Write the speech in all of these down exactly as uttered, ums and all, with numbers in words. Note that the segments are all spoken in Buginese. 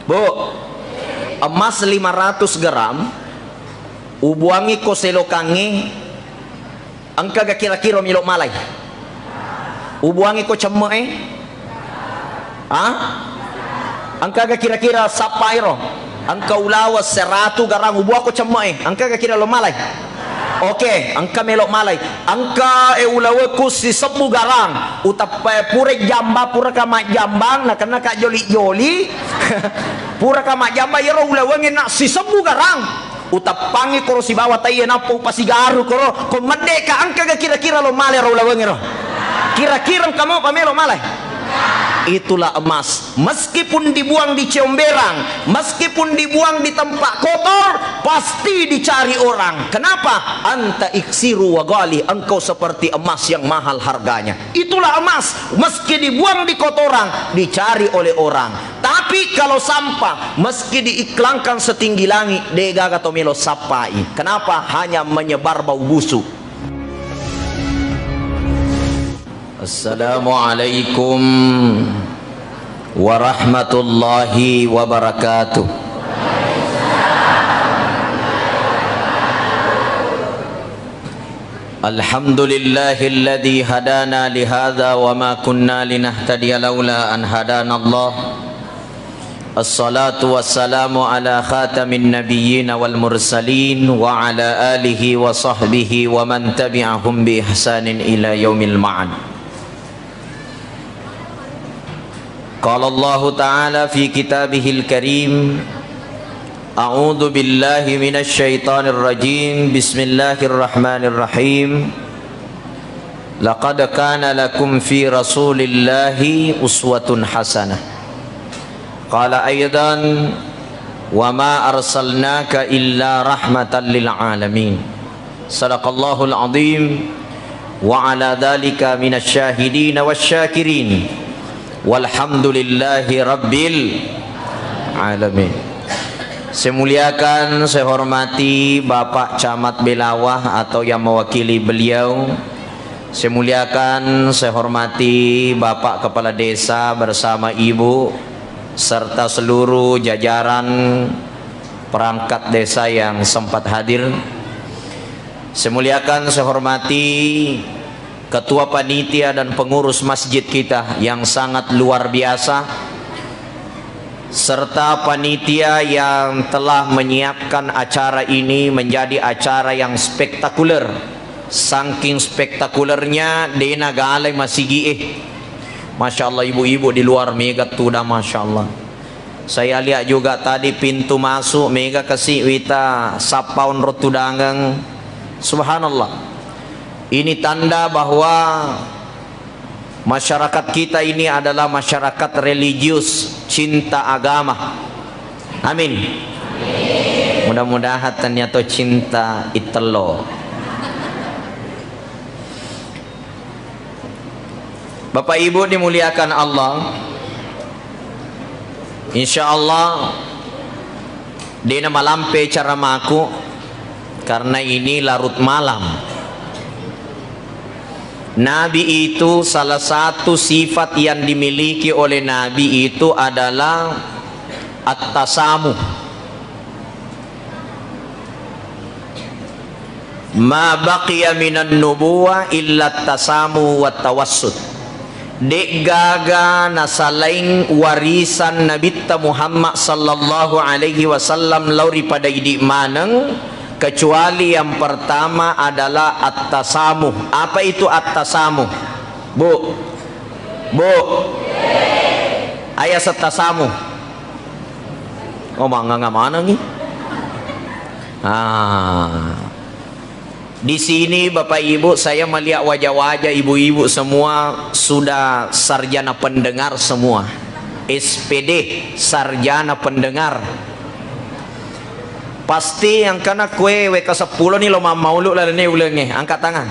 Bu, emas lima ratus gram, ubuangi ko selokangnge, engkaga kira-kira melo malai? Ubuangi ko cemme e? Ha? Engkaga kira-kira sappa ero? Engka ulawa seratu garang, ubua ko cemme e, engkaga kira lo malai? Oke, engka melo malai. Engka e ulaweku sisebbu garang. Uteppa pura jamba, pura ka majjambang, na kenna ka joli-joli. Pura ka majjambang, yero ulawengnge na sisebbu garang. Uteppangi koro sibawa taiye nappa upasigaru koro. Ko medde ka engkaga kira-kira lo male ro ulawengnge ro? Kira-kira engka mo pa melo malai? Itulah emas. Meskipun dibuang di comberan, meskipun dibuang di tempat kotor, pasti dicari orang. Kenapa? Anta iksiru wa ghali, engkau seperti emas yang mahal harganya. Itulah emas, meski dibuang di kotoran, dicari oleh orang. Tapi kalau sampah, meski diiklangkan setinggi langit, degaga to melo sappai. Kenapa? Hanya menyebar bau busuk. Assalamualaikum warahmatullahi wabarakatuh. Alhamdulillahilladzi hadana lihadza wa ma kunna linahtadiya laula an hadanallah. Assalatu wassalamu ala khatamin nabiyyin wal mursalin wa ala alihi wa sahbihi wa man tabi'ahum bi ihsanin ila yaumil ma'ad. Qala Allahu ta'ala fi kitabihil karim, a'udzu billahi minasy syaithanir rajim. Bismillahirrahmanirrahim. Laqad kana lakum fi Rasulillahi uswatun hasanah. Qala aidan, wa ma arsalnaka illa rahmatan lil alamin. Sadaqallahul azim, wa ala dzalika minasy syahidin wasy syakirin. Walhamdulillahi rabbil alamin. Saya muliakan, saya hormati Bapak Camat Belawa atau yang mewakili beliau. Saya muliakan, saya hormati Bapak Kepala Desa bersama Ibu serta seluruh jajaran perangkat desa yang sempat hadir. Saya muliakan, saya hormati Ketua Panitia dan Pengurus Masjid kita yang sangat luar biasa, serta panitia yang telah menyiapkan acara ini menjadi acara yang spektakuler. Saking spektakulernya, dena galai masigi'e. Masya Allah, ibu-ibu di luar mega tudang, Masya Allah. Saya lihat juga tadi pintu masuk, mega kasi wita sappa onro tudangeng. Subhanallah. Ini tanda bahwa masyarakat kita ini adalah masyarakat religius, cinta agama. Amin. Mudah-mudahan tania to cinta itello. Bapak Ibu dimuliakan Allah, insya Allah dena malampe caramaku karena ini larut malam. Nabi itu, salah satu sifat yang dimiliki oleh Nabi itu adalah at-tasamuh. Ma baqiya minan nubuwah illa tasamu wa tawassut. De'gaga nasalaing warisan Nabitta Muhammad sallallahu alaihi wasallam lao ri pada idi maneng, kecuali yang pertama adalah at-tasamuh. Apa itu at-tasamuh? Bu. Bu. Ayaseng tasamuh. Oh, manganga manengi. Ah. Di sini, Bapak Ibu, saya melihat wajah-wajah ibu-ibu semua sudah sarjana pendengar semua. S P D, sarjana pendengar. Pasti engkana kue W K seppulo ni lo mammaulu lalenna ulengnge. Angkat tangan.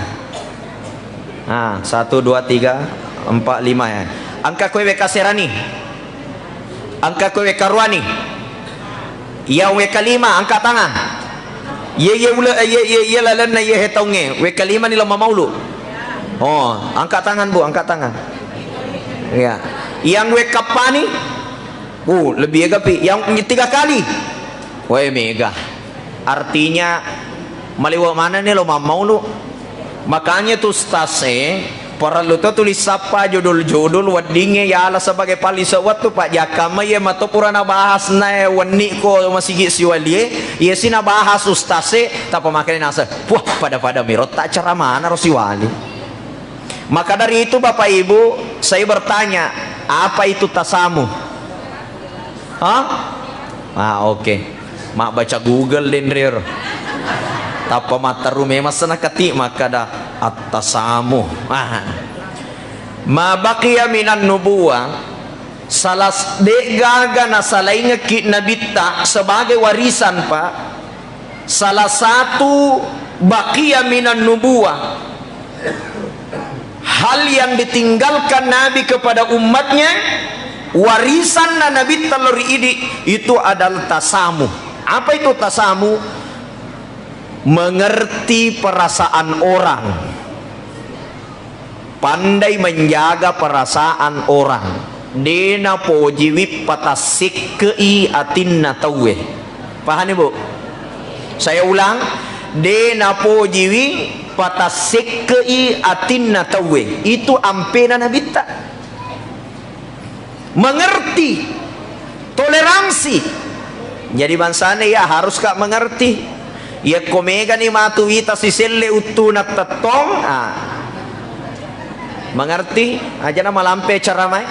Ah, satu, dua, tiga, empat, lima ya. Engka kue W K serani. Engka kue W K ruani. Yang W K lima, angkat tangan. Ye, ye, ule, ye, ye, ye lalenna ye hetaungnge. W K lima ni lo mammaulu. Oh, angkat tangan, Bu, angkat tangan. Ya. Yang W K pani? Puh, lebih ega pi. Yang tiga kali. Weh, mega. Artinya, maliwa manenni lo mammaulu. Makanya tu ustaz e, parellu to tulis sappa judul-judul weddingnge yala sebagai paling sewat tu, Pak, jakka mai ye mato pura nabahas nae wenni ko masigi siwalie, ye si nabahas ustaz e, tappa makanya nasa, wah, pada-pada miro tak ceramana ro siwali. Maka dari itu, Bapak Ibu, saya bertanya, apa itu tasamu? Hah? Ah, oke. Mabbaca Google denrero. Tappa matteru memang senakati makkada attasamu. Ah. Ma baqiya minan nubuwah, salah s-, de'gaga nasalaingekki nabitta sebagai warisan, Pak. Salah satu baqiya minan nubuwah, hal yang ditinggalkan Nabi kepada umatnya, warisanna Nabi telur idi, itu adalah tasamu. Apa itu tasamu? Mengerti perasaan orang. Pandai menjaga perasaan orang. De napojiwi patassikke'i atinna tauwe. Pahani, Bu? Saya ulang, de napojiwi patassikke'i atinna tauwe. Itu ampena nabitta. Mengerti, toleransi. Jadi bangsana ya harus ka mengerti. Yakko megani matu wita siselle uttuna tettong, ah. Mengerti? Aja na malampe caramae.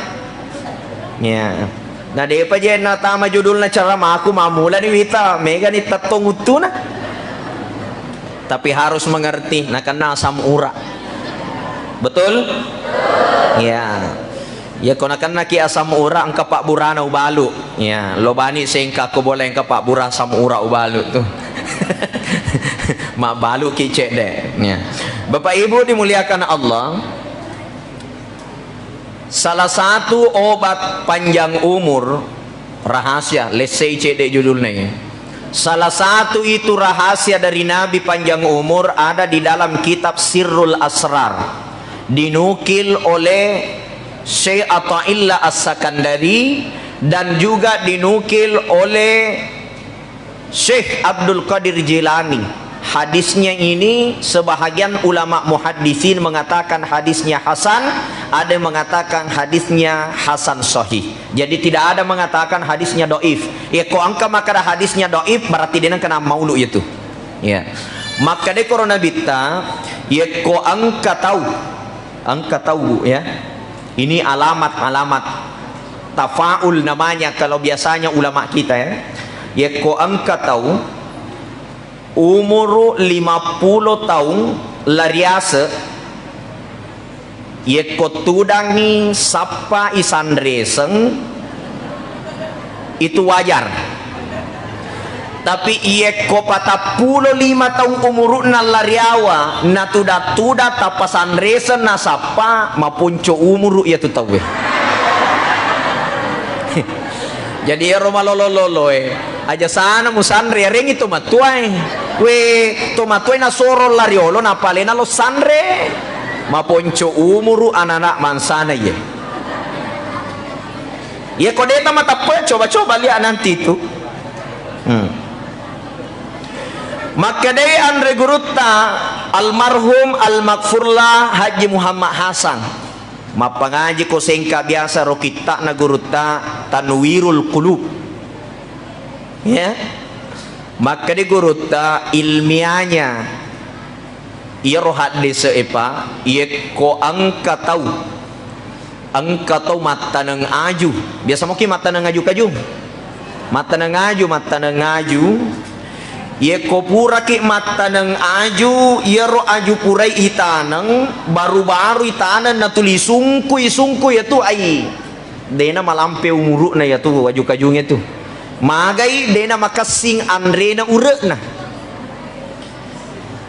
Ya. Na depa je na tama judulna caramaku, mamulani wita megani tettong uttuna. Tapi harus mengerti, nakenna asam urat. Betul? Ya. Ya, ko nakennaki asam urat, engka pabburana ubalu. Ya, lo bani sengka ko bola engka pabbura asam urat ubalu tu. Mabbalu ki cedde. Ya. Bapak Ibu dimuliakan Allah, salah satu obat panjang umur, rahasia, lessei cedde judulna ya. Salah satu itu rahasia dari Nabi panjang umur ada di dalam kitab Sirrul Asrar. Dinukil oleh Syekh Athaillah As-Sakandari dan juga dinukil oleh Syekh Abdul Qadir Jilani. Hadisnya ini sebahagian ulama muhaddisin mengatakan hadisnya hasan, ada yang mengatakan hadisnya hasan sahih. Jadi tidak ada mengatakan hadisnya doif. Yekko engka makkada hadisnya doif, berarti de nengka nammaulu itu. Ya. Makkada koro nabitta, yekko engka tau, engka tau, Bu, ya. Ini alamat-alamat tafaul namanya kalau biasanya ulama kita, ya. Yekko engka tau umuru lima puluh taung lariase, yekko tudangngi sappa isanreseng, itu wajar. Tapi yekko patappulo lima taung umuru'na lariawa, natuda-tuda tappa sanreseng nasappa, maponco umuru iyatu tauwe. Jadi ero malolo-loloe, aja sana musanre, yarengngi to matuae. We, to matuae nasoro lariolo, napalena lo sanre. Maponco umuru anak-anak mansana ye. Iya ko deta matappe, coba-coba lihat nanti itu. Hmm. Makkedai anre gurutta almarhum almaghfurlah Haji Muhammad Hasan. Mappangaji ko sengka biasa ro kitta'na gurutta Tanwirul Qulub. Ya. Makkedi gurutta ilmiahnya iyaro haddese epa, yekko engka tau, engka tau mattaneng aju. Biasa moki mattaneng aju kaju? Mattaneng aju, mattaneng aju. Yekko puraki mattaneng aju, iyaro aju purai itaneng, baru-baru itaneng natuli sungkui-sungkui iyatu ai. Dena malampe umuru'na iyatu aju kajunge tu. Magai dena makessing anrena ure'na.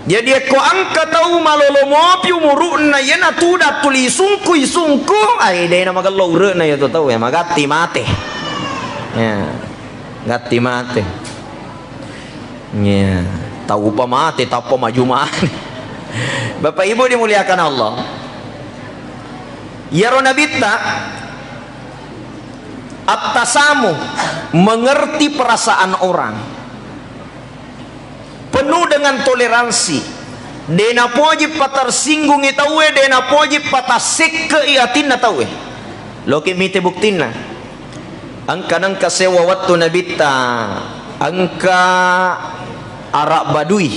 Jadi ekko engka tau malolo mopi umuru'na, iyana tuda tuli sungkui-sungku, ai dena magello ure'na iyatu tau, ya, magatti mate. Ya, gatti mate. Ya, tau pa mate, tappa maju mane. Bapak Ibu dimuliakan Allah. Iyaro nabitta Attasamu, mengerti perasaan orang. Penuh dengan toleransi. De napoji patersinggungi tauwe, de napoji patassekkei atinna tauwe. Loki mite buktinna. Engka nengka sewa wettu Nabitta, engka Arab Badui.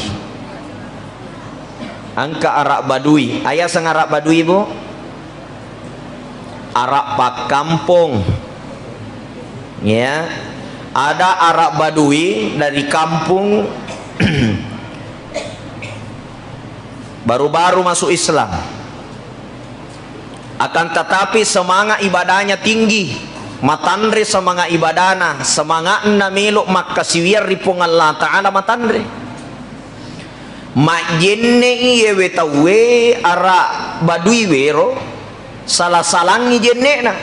Engka Arab Badui. Ayaseng Arab Badui, Bu? Arab pakkampong. Ya. Ada Arab Badui dari kampung baru-baru masuk Islam. Akan tetapi semangat ibadahnya tinggi. Matanre semangat ibadahna, semangatna melo makkasiwiang ri Puang Allah Ta'ala matanre. Majjenne'i yewe tauwe Arab Badui wero, sala-salangngi jenne'na.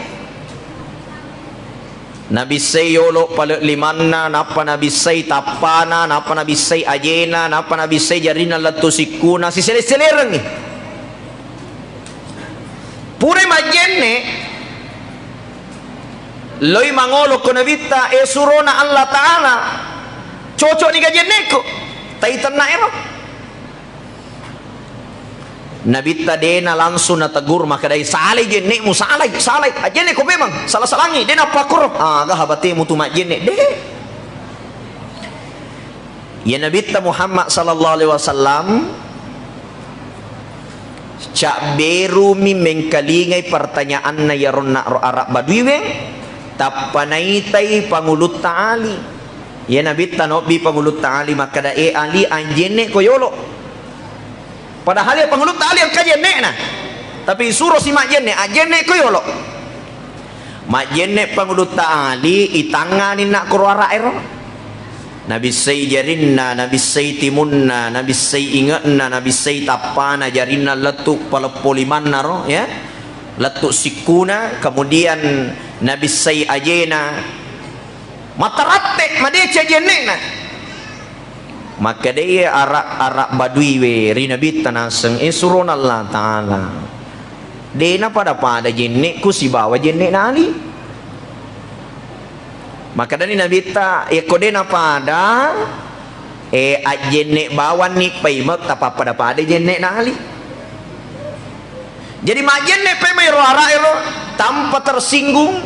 Nabissai yolo pale limanna, nappa nabissai tappana, nappa nabissai ajena, nappa nabissai jarinna lettu sikkuna, sisele-selerengngi. Purai majjenne, loi mangolo ko Nabitta, "E surona Allah Ta'ala, cocok ni gajennekku?" Tai tenna ero. Nabitta dena langsung nategur, makkedai, "Salai jenne'mu, salai, salai. Ajjenne ko memang, salah-salangi, dena pakkoro." Aga habatemu tu majjenne? De. Ya Nabitta Muhammad sallallahu alaihi wasallam, cabberumi mengkalingai pertanyaanna yaronna ro Arab Baduiwe, tappa naitai Pangulutta Ali. Ya Nabitta nobbi Pangulutta Ali makkeda, "E Ali, anjenne ko yolo." Padahal ya Pangulutta Ali engka jenne'na. Tapi suro si majjenne, ajjenne ko yolo. Majjenne Pangulutta Ali, itangngani nakkoro ara'ero. Nabissai jarinna, nabissai timunna, nabissai inge'na, nabissai tappana, jarinna lettu paleppo limannaro, ya. Lettu sikkuna, kemudian nabissai ajena. Mataratte, madeceng jenne'na. Makkedai ara-, Arab Baduiwe ri Nabitta naseng, "E surona Allah Ta'ala, dena pada-pada jenne'ku sibawa jenne'na Ali." Makkedani Nabitta, "Yakko dena pada, e, ajjenne bawanni paimeng, tapappada-pada jenne'na Ali." Jadi majjenne paimeng ero ara'ero tanpa tersinggung.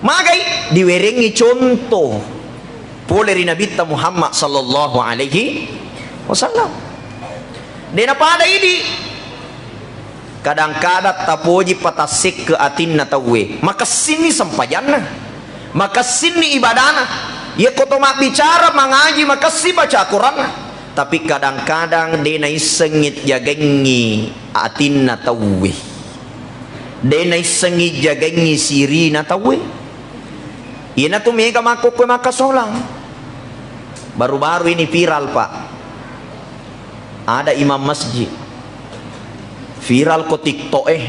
Magai diwerengngi contoh pole ri Nabitta Muhammad sallallahu alaihi wasallam. Dena pada idi. Kadang-kadang tapoji patassekke atinna tauwe. Makessinni sempajanna. Makessinni ibadana. Yekko to mabbicara, mangaji, makessi baca Quranna. Tapi kadang-kadang de naissengngi jagengngi atinna tauwe. De naissengngi jagengngi sirina tauwe. Iyanatu mega makkokkoe makkasolang. Baru-baru ini viral, Pak. Ada imam masjid. Viral ko TikTok e.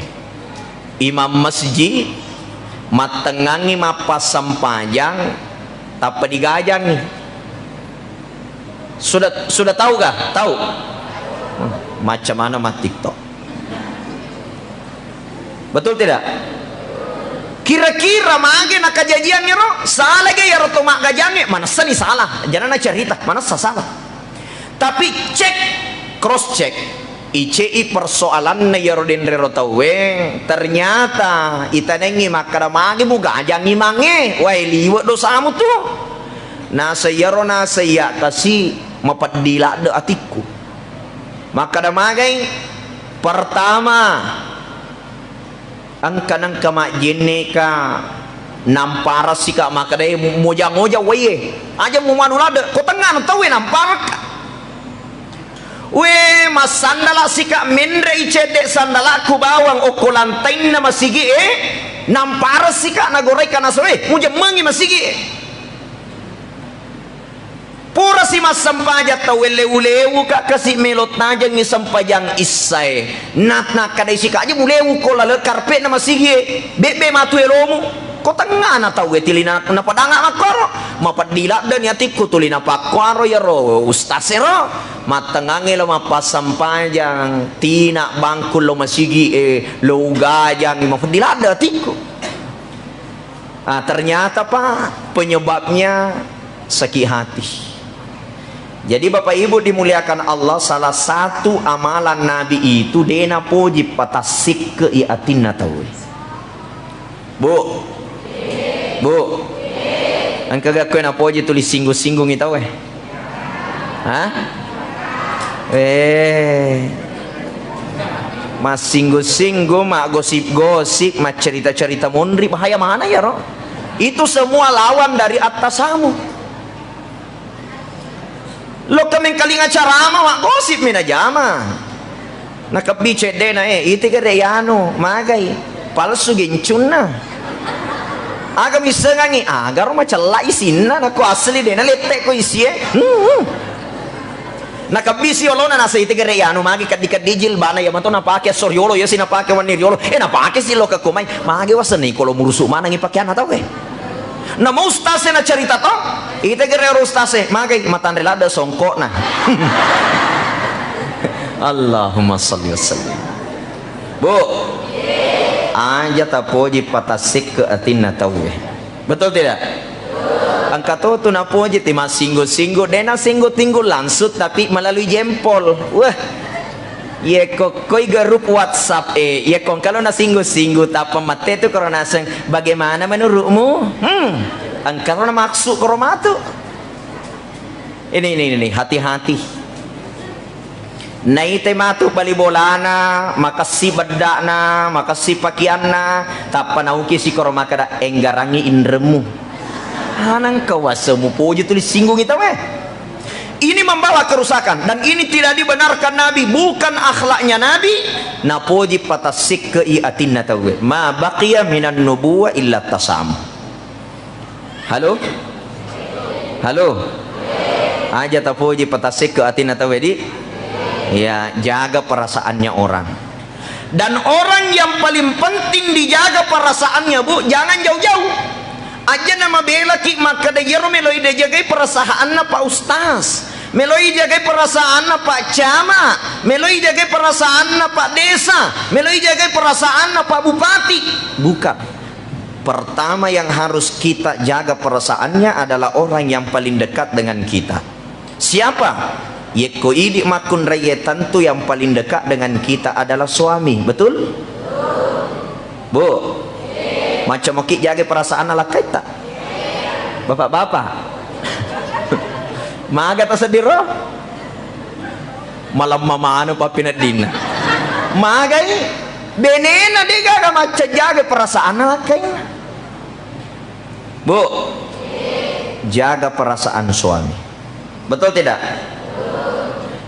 Imam masjid mattengngangi mappassempajang tappa digajangi. Sudah, sudah tahu kah? Tahu? Hmm, macam mana mah TikTok? Betul tidak? Kira-kira mage nakajajiangngi ro? Salah ge iyaro to maggajangnge? Manessani salah. Janana cerita, manessa salah. Tapi cek, cross check. Icei persoalanna iyaro denrero tauwe, ternyata itanengngi makkeda, "Magi mugajangngi mange? Wae liwe dosamu tu." Naseng iyaro naseng iya kasi mapeddi ladde atikku. Makkeda magai, pertama, engka nengka majjenneka, namparassika makkedae mu-, moja-moja waie. Aja mumanu ladde, ko tengngana tauwe namparakka. We, massandala sika, menrei cedde sandalakku bawang okko lantainna masigi e, namparassika nagoraika nasoe, mujemmengi masigi e. Purasi massempajang tauwe lewu-lewu ka kasi melo tajengngi sempajang issae. Na, nakkadai sika aja mulewu ko laleng karpetna masigi e, bebbe matu elomu. Ko tengngana tauwe tuli na-, napadanga makkoro. Mapeddi laddeni atikku tuli napakkuaro iyaro ustaz ero. Mattengngangngi lo mappassampajang, tina bangku lo masigi e, lo ugajangngi, mapeddi ladde atikku. Ah, ternyata, Pak, penyebabnya sakit hati. Jadi, Bapak Ibu dimuliakan Allah, salah satu amalan Nabi itu de napoji patassikkei atinna tauwe. Bu, Bu, engka ga koe napoji tuli singgung-singgungi tauwe? Hah? Eh. Massinggung-singgung, maggosip-gosip, maccarita-carita monri, bahaya mana iyaro? Itu semua lawan dari at-tasamu. Lokka mengkalinga carama, maggosip mi najama. Nakebbi ceddena, eh, ite gere yanu, magai. Palsu gencunna. Aga missengangi, agaro macella isinna, nako asli dena lette ko isie. Hmm. Nakabbisi olona, nasa ite gere yanu, magi keddi-keddi jilbana, iya mato napake esso riolo, iya si napake wenni riolo. Eh, napake si lo kekko mai. Magi wasenni kolo murusu manangi pakeanna tau, eh. Namo ustase nacarita to, ite gere ro ustase, magai matanre ladde songkokna. Allahumma salli wa sallim. Bu, aja tapoji patassikke atinna tauwe. Betul tidak? Engka to tu napoji ti massinggu-singgu, de nasinggu-singgu langsung, tapi melalui jempol. Wah, yekko koi grup WhatsApp, eh, yekko engka lo nasinggu-singgu, tappa mette tu koro naseng, "Bagaimana menurutmu?" Hmm, engka lo namaksud koro matu. Ini, ini, ini, hati-hati. Naite matu bali bolana, makessi bedda'na, makessi pakianna, tappa nauki sikoro makkeda, "Enggarangi inremmu." Hanang kawasa mupoji tuli singgungi tau, eh. Ini membawa kerusakan dan ini tidak dibenarkan Nabi, bukan akhlaknya Nabi. Napoji patassikkei atinna tauwe. Ma baqiya minan nubuwa illa tasam. Halo? Halo? Aja tapoji patassikke atinna tauwe, di? Ya, jaga perasaannya orang. Dan orang yang paling penting dijaga perasaannya, Bu, jangan jauh-jauh. Aja namabelaki makkeda, "Iyaro meloi dijagai perasaanna Pak Ustaz, meloi jagai perasaanna Pak Camat, meloi jagai perasaanna Pak Desa, meloi jagai perasaanna Pak Bupati." Bukan. Pertama yang harus kita jaga perasaannya adalah orang yang paling dekat dengan kita. Siapa? Yekko idi makkunraiye, tentu yang paling dekat dengan kita adalah suami. Betul? Bu, macam moki jaga perasaanna lakkaitta? Bapak-bapak. Maga taseddiro? Malemma manu pappineddinna. Magai? Benena degaga macca jaga perasaanna lakkainna. Bu, jaga perasaan suami. Betul tidak?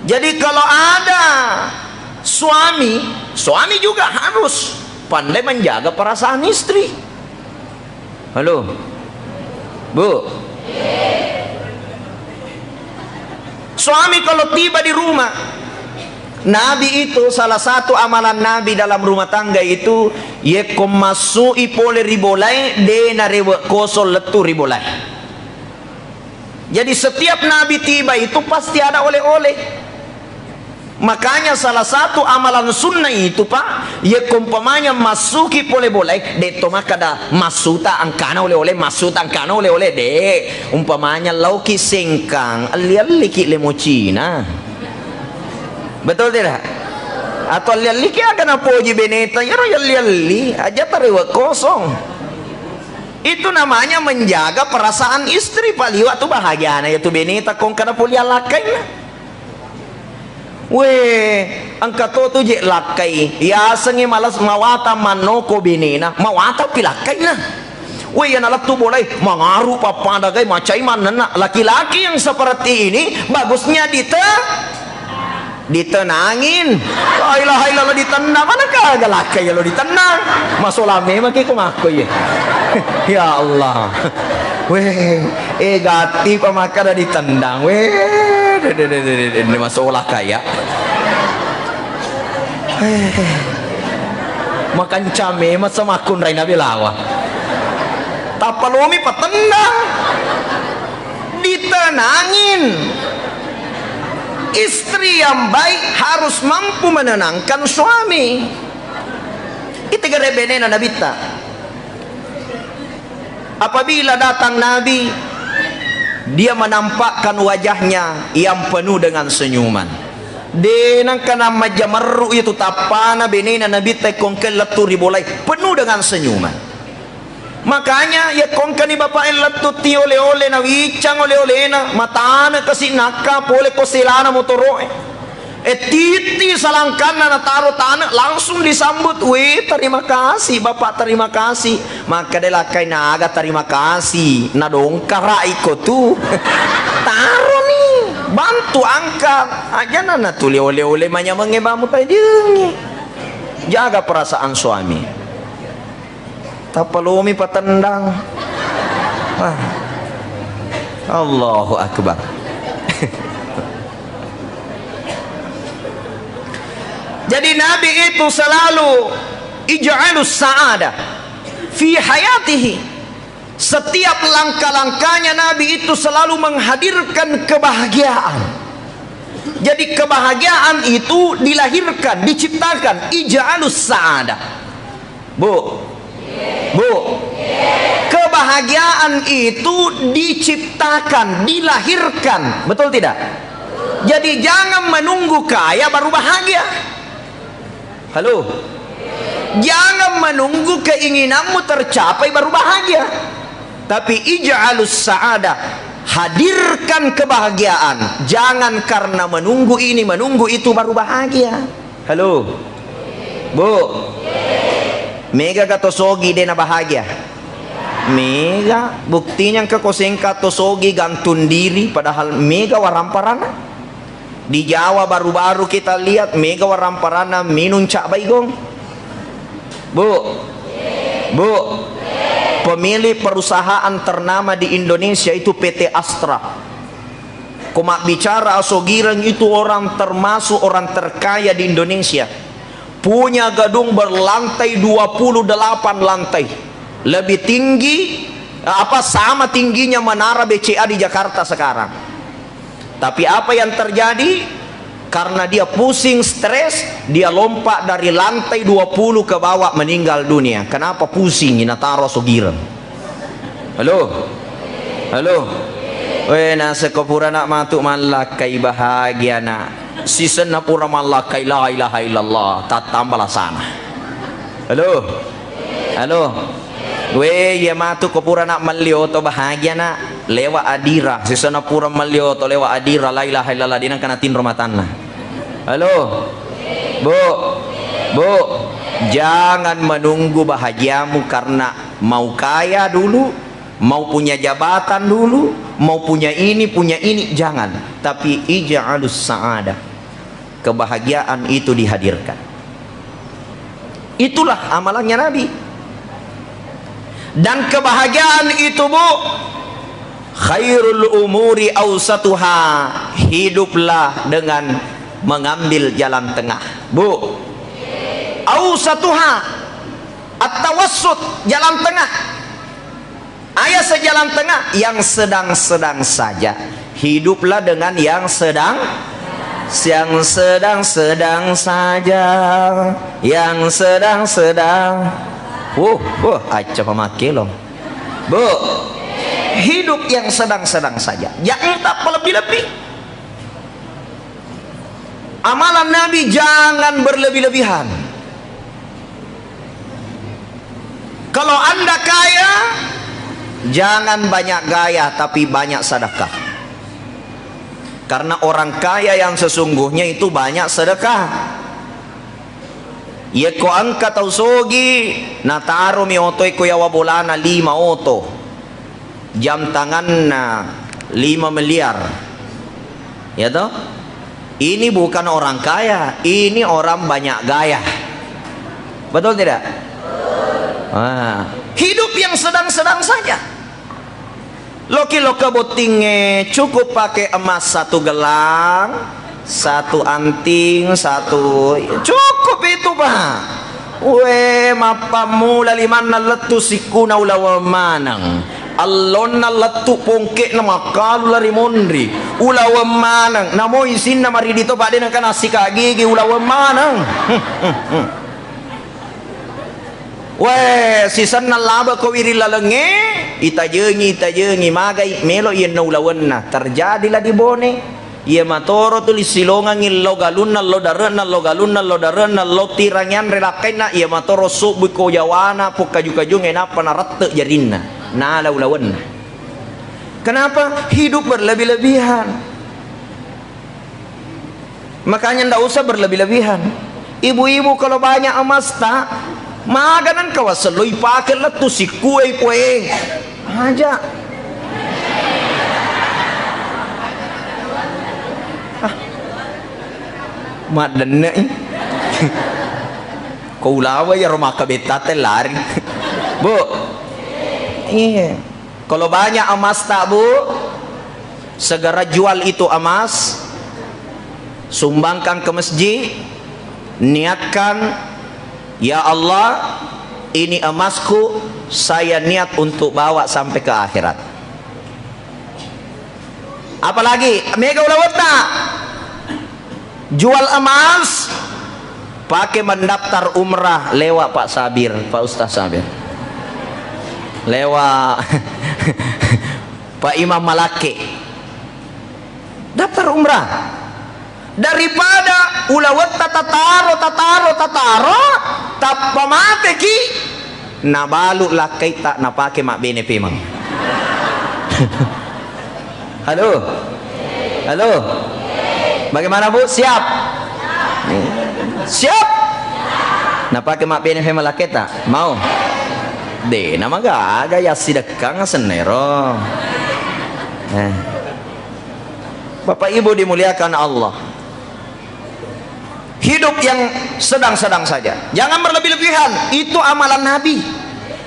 Jadi kalau ada suami, suami juga harus pandai menjaga perasaan istri. Halo? Bu? Suami kalau tiba di rumah, Nabi itu salah satu amalan Nabi dalam rumah tangga itu, yekko massu'i pole ri bolae, de narewe kosong lettu ri bolae. Jadi setiap Nabi tiba itu pasti ada oleh-oleh. Makanya salah satu amalan sunnah itu, Pak, yekko umpamanya massuki pole bolae, de to makkada massuta engkana oleh-oleh, massuta engkana oleh-oleh, de. Umpamanya lauki Sengkang, alli-alliki lemo Cina. Betul tidak? Atau alli-alliki aga napoji beneta, iyaro yalli-alli, aja tarewe kosong. Itu namanya menjaga perasaan istri, Pak. Liwa tu bahagiana ya tu beneta kong kada poli alakkainna. Weh, engka to tu je lakkai. Yasengnge males mawata mannoko benena, mawata pi lakkainna. Weh, yana lettu bolai, mangaru pappadagai macai mannenna. Laki-laki yang seperti ini bagusnya dite-, ditenangin. La ilaha illallah, ditendang. Mana kagak lakkai lo ditendang. Masola memang ki ko makko ye. Ya Allah. Weh, eh, gatti pa makkada ditendang. Weh, de, de, de, de, de, de, masola kaya. Eh, makancame masa makkunrai nabi lawa. Tappa lomi patendang. Ditenangin. Istri yang baik harus mampu menenangkan suami. Itu gare benena nabitta. Apabila datang Nabi, dia menampakkan wajahnya yang penuh dengan senyuman. De nengka namajjamerru itu tappana benena Nabi te kongke lettu ri bolai, penuh dengan senyuman. Makanya, iya kongkani bapak e lettu ti ole-ole na wicang ole-olena, matane kasi nakka pole ko selana motoro e. E, titti salangkanna nataro tane, langsung disambut, "Weh, terima kasih, Bapak, terima kasih." Makkeda lakkai, "Naga terima kasih, nadongkara iko tu." Taroni, bantu angkat. Aja na natuli ole-ole manyamangnge bamu tajengi. Jaga perasaan suami. Tappa lomi patendang. Ah. Allahu Akbar. Jadi Nabi itu selalu ij'alus sa'ada fi hayatihi. Setiap langkah-langkahnya Nabi itu selalu menghadirkan kebahagiaan. Jadi kebahagiaan itu dilahirkan, diciptakan. Ij'alus sa'ada. Bu. Bu. Kebahagiaan itu diciptakan, dilahirkan. Betul tidak? Jadi jangan menunggu kaya baru bahagia. Halo? Jangan menunggu keinginanmu tercapai baru bahagia. Tapi ij'alus sa'ada, hadirkan kebahagiaan. Jangan karena menunggu ini, menunggu itu baru bahagia. Halo? Bu? Mega ga to sogi de na bahagia? Mega. Buktinya engka ko sengka to sogi gantung diri, padahal mega waramparana. Di Jawa baru-baru kita lihat mega waramparana minum cap baigong. Bu, bu, pemilik perusahaan ternama di Indonesia itu P T Astra. Ko mabbicara asogireng itu orang termasuk orang terkaya di Indonesia. Punya gedung berlantai dua puluh delapan lantai. Lebih tinggi, apa, sama tingginya menara B C A di Jakarta sekarang. Tapi apa yang terjadi? Karena dia pusing, stres, dia lompat dari lantai dua puluh ke bawah, meninggal dunia. Kenapa? Pusing, nataro asogireng. Halo? Halo? Weh, naseko pura nak matu mallakkai bahagia nak. Sisenna pura mallakkai la ilaha illallah, tattamba lasana. Halo? Halo? Weh, iya matu ko pura nak melli oto bahagia nak. Lewa adira. Sisenna pura melli oto lewa adira, la ilaha illallah, dinangka natinro matanna. Halo? Bu? Bu? Jangan menunggu bahagiamu karena mau kaya dulu, mau punya jabatan dulu, mau punya ini, punya ini, jangan. Tapi ij'alus sa'adah. Kebahagiaan itu dihadirkan. Itulah amalannya Nabi. Dan kebahagiaan itu, Bu, khairul umuri ausatuha, hiduplah dengan mengambil jalan tengah. Bu, ausatuha, at-tawassut, jalan tengah. Ayat sejalan tengah, yang sedang-sedang saja. Hiduplah dengan yang sedang, yang sedang-sedang saja, yang sedang-sedang. Wuh, wuh, acca pamakelong. Bu, hidup yang sedang-sedang saja. Jangan tak lebih-lebih. Amalan Nabi jangan berlebih-lebihan. Kalau Anda kaya, jangan banyak gaya, tapi banyak sedekah. Karena orang kaya yang sesungguhnya itu banyak sedekah. Yekko engka tau sogi, nataromi oto e ko yawa bolana lima oto. Jam tanganna lima miliar. Ya toh? Ini bukan orang kaya, ini orang banyak gaya. Betul tidak? Ah, hidup yang sedang-sedang saja. Loki loka bottingnge cukup pakai emas satu gelang, satu anting, satu, cukup itu, Pak. We, mappammula limanna lettu sikkuna ulaweng maneng. Allonna lettu pongke'na makkalu lari monri. Ulaweng maneng. Namo isinna maridi to, Pak, de nengka nassika gigi ulaweng maneng. Weh, sisenna laba ko wiring lalengnge, itajengi, itajengi, magai, melo iyenna ulawenna. Terjadilah di Bone. Iya matoro tuli silongangi lo galunna, lo dare'na, lo galunna, lo dare'na, lo tirangi anre lakkainna, iya matoro subbui ko jawana, pokkaju-kajungnge, nappa narette jarinna. Nala ulawenna. Kenapa? Hidup berlebih-lebihan. Makanya ndak usah berlebih-lebihan. Ibu-ibu, kalau banyak emasta, maga nengka wasello ipake lettu sikkue ipoe. Aja. Ah. Maddenne'i. Ko ulawa iyaro makkabettate lari. Bu. Iya. Kalau banyak emasta, Bu, segera jual itu emas, sumbangkan ke masjid, niatkan, "Ya Allah, ini emasku, saya niat untuk bawa sampai ke akhirat." Apalagi mega ulawetta. Jual emas, pakai mendaftar umrah lewat Pak Sabir, Pak Ustaz Sabir. Lewat Pak Imam Malake. Daftar umrah. Daripada ulawetta tataro, tataro, tataro, tappa mateki, nabalu lakkaitta napake mabbene pemeng. Halo? Halo? Bagaimana, Bu? Siap? Siap? Napake mabbene pemeng lakkaitta? Mau? De, namagaga yassidekkang asennero. Eh. Bapak Ibu dimuliakan Allah. Hidup yang sedang-sedang saja. Jangan berlebih-lebihan. Itu amalan Nabi.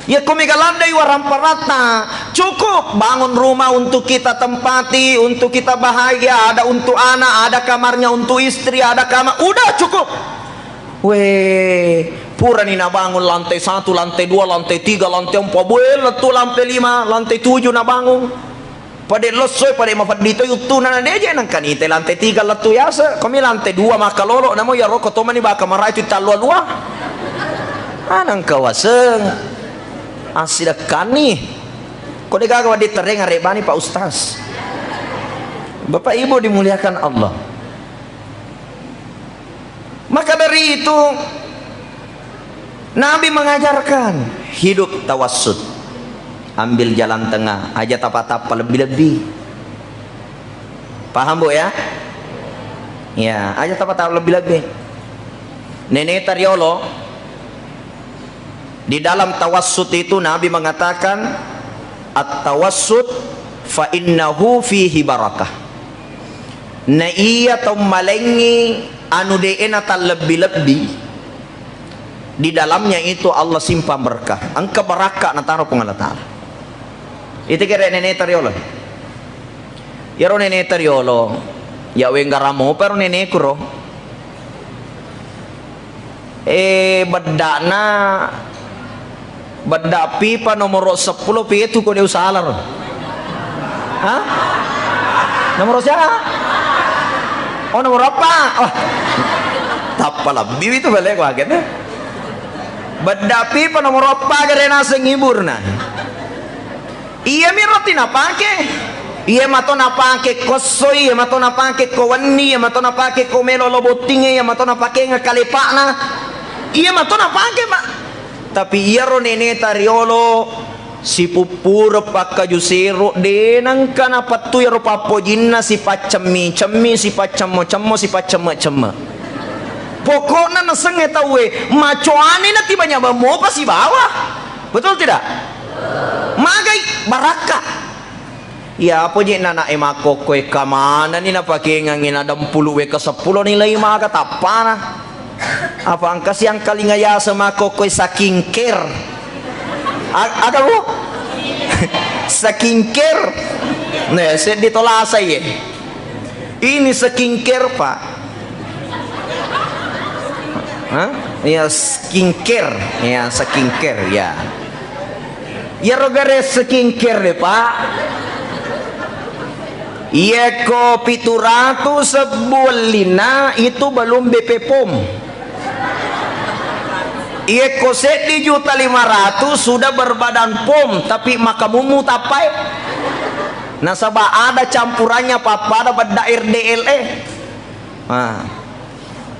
Ya, ko mega laddai waramparatta, cukup bangun rumah untuk kita tempati, untuk kita bahagia, ada untuk anak, ada kamarnya untuk istri, ada kamar, udah cukup. Weh, purani nabangun lantai satu, lantai dua, lantai tiga, lantai empat, buella tu lantai lima, lantai tujuh nabangun. Pada lossoi, pada mafeddi toi uttuna, na deje nangka nite lantai tiga lettu yase, komi lantai dua makkalolo, namo iyaro ko tomani baka marai tu tallua-lua. Ah, nangka waseng. Assidekkani. Ko degaga wadde tereng arebani Pak Ustaz. Bapak Ibu dimuliakan Allah. Maka dari itu, Nabi mengajarkan hidup tawassut. Ambil jalan tengah, aja tappa-tappa lebbi-lebbi. Paham, Bu, ya? Ya, aja tappa-tappa lebbi-lebbi. Neneta riolo, di dalam tawassut itu Nabi mengatakan, "At-tawassut fa innahu fihi barakah." Na iya tau malengngi anu de'e natallebbi-lebbi, di dalamnya itu Allah simpan berkah. Engka barakka nataro Puang Allah Ta'ala. Itu kira neneta riolo. Iyaro neneta riolo, ya wenggaramo pero neneku ro. Eh, bedda'na, bedda pipa nomoro seppulo pitu ko de usala ro. Hah? Nomoro siapa? Oh, nomoro apa? Oh. Tappa lebbi itu balik wagen. Bedda pipa nomoro apa gare naseng iburna. Iyami roti napake. Iya mato napake ko esso, iya mato napake ko wenni, iya mato napake ko melo lo bottingnge, iya mato napake ngakalepakna. Iya mato napake, Pak. Tapi iyaro neneta riolo sipuppure pakkaju sero, de nengka napettu iyaro pappojinna sipaccemmi-cemmi, sipaccemmo-cemmo, sipaccemme-cemme. Pokokna nasengnge tauwe, macoani natibanya mopa sibawa. Betul tidak? Magai barakka. Iya, apa je nana e makkokkoe kamanani napakengangi nadempulu weka seppulo nilai maga tappana. Apa engka siangkalinga yaseng makkokkoe saking care. A-, aga bu? Saking care. Nah, seddi tolasa ye. Ini skincare, Pak. Hah? Iya, skincare. Iya, skincare, ya. Iyaro gare skincare de, Pak. Iya ko pitu ratu sebbu ellinna itu belum B P pom. Iyekko seddi juta lima ratus sudah berbadan pom, tapi makamummu tappai. Nasaba ada campurannya pappada bedda R D L E. Nah.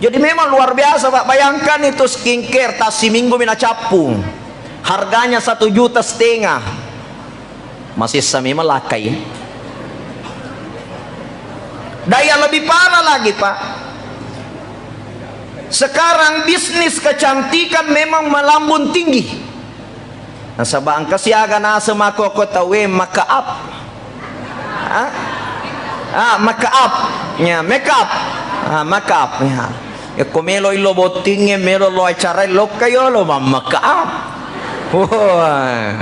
Jadi memang luar biasa, Pak. Bayangkan itu skincare, tassiminggu mi nacappu. Harganya satu juta setengah. Masessa memang lakkai. Dan yang lebih parah lagi, Pak. Sekarang bisnis kecantikan memang melambung tinggi. Nasaba engka siaga naseng makkokkoe tauwe make up. Ah? Ah, make up. Ya, make up. Ah, make up. Ya. Yakko melo illo bottingnge, melo lo acara lokka yolo mammake up. Wah.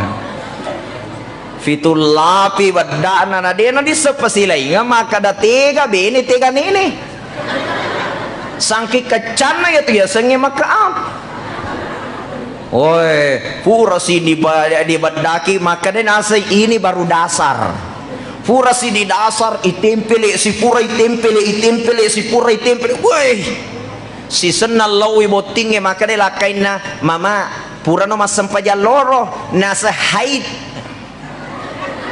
Fitullapi beddana na dena disseppa silainga makkada tega bene tega nene. Sangki keccanna yatu yasengnge make up. Woi, purasi diba-, dibeddaki, makkeda naseng ini baru dasar. Purasi di dasar, itempele, sipura itempele, itempele, sipura itempele. Woi, sisenna laui bottingnge, makkeda lakkainna, "Mama, purano massempajang loro, naseng haid."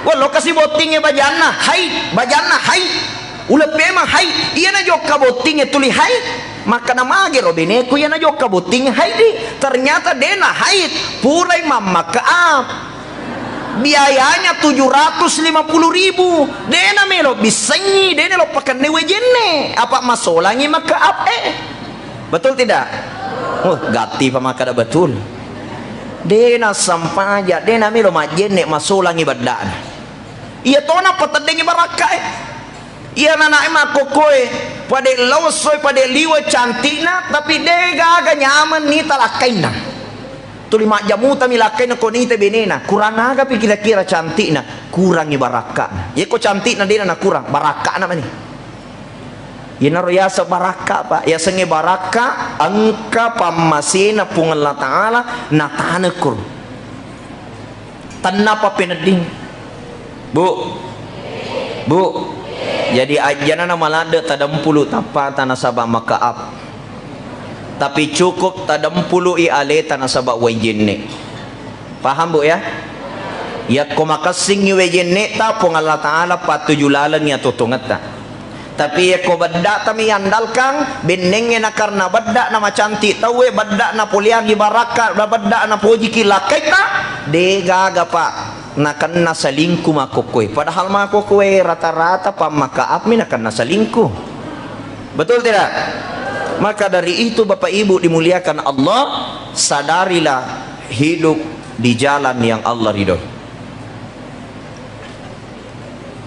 Wah, lokasi bottingnge bajanna, haid, bajanna, haid. Uleppemang, haid. Iyana jokka bottingnge tuli haid. Makkana magero beneku iyana jokka bottingnge haid di. Ternyata dena haid, purai mammake up. Biayanya tujuh ratus lima puluh ribu. Dena melo bissengi, dena lo pakanne wejenne. Apa masolangi make up, eh. Betul tidak? Oh, gatti pa makkada betul. De nassampaja, de namelo majjenne, masolangi beddana. Iya tona pateddengi barakkae. Iya nanae makkokkoe, pade lao essoi, pade liwe cantikna, tapi de gaga nyameng ni talakkainna. Tuli majjamutami lakkainna ko nita benena, kurang agapi kira-kira cantikna, kurangi barakkana. Yeko cantikna dena nakurang, barakkana mani. Iyanaro yaseng barakka, Pak. Yasengnge barakka, engka pammasena Puang Allah Ta'ala natanekko. Tennapa penedding. Bu. Bu. Jadi ajjanana maladde tadempulu tappata nasaba make up. Tapi cukup tadempului aleta nasaba wae jenne. Paham, Bu, ya? Yakko makessingngi wae jenne'ta, Puang Allah Ta'ala pattuju lalengngi atuo-tuongetta. Tapi yakko bedda'tami yandalkang, bennengnge nakarena bedda' namacanti' tauwe, bedda' napoleangngi barakka', bedda' napojiki lakkaitta, de' gaga, Pak, nakenna selingkuh makkokkoe. Padahal makkokkoe rata-rata pammakaapmi nakenna selingkuh. Betul tidak? Maka dari itu, Bapak Ibu dimuliakan Allah, sadarilah hidup di jalan yang Allah ridhoi.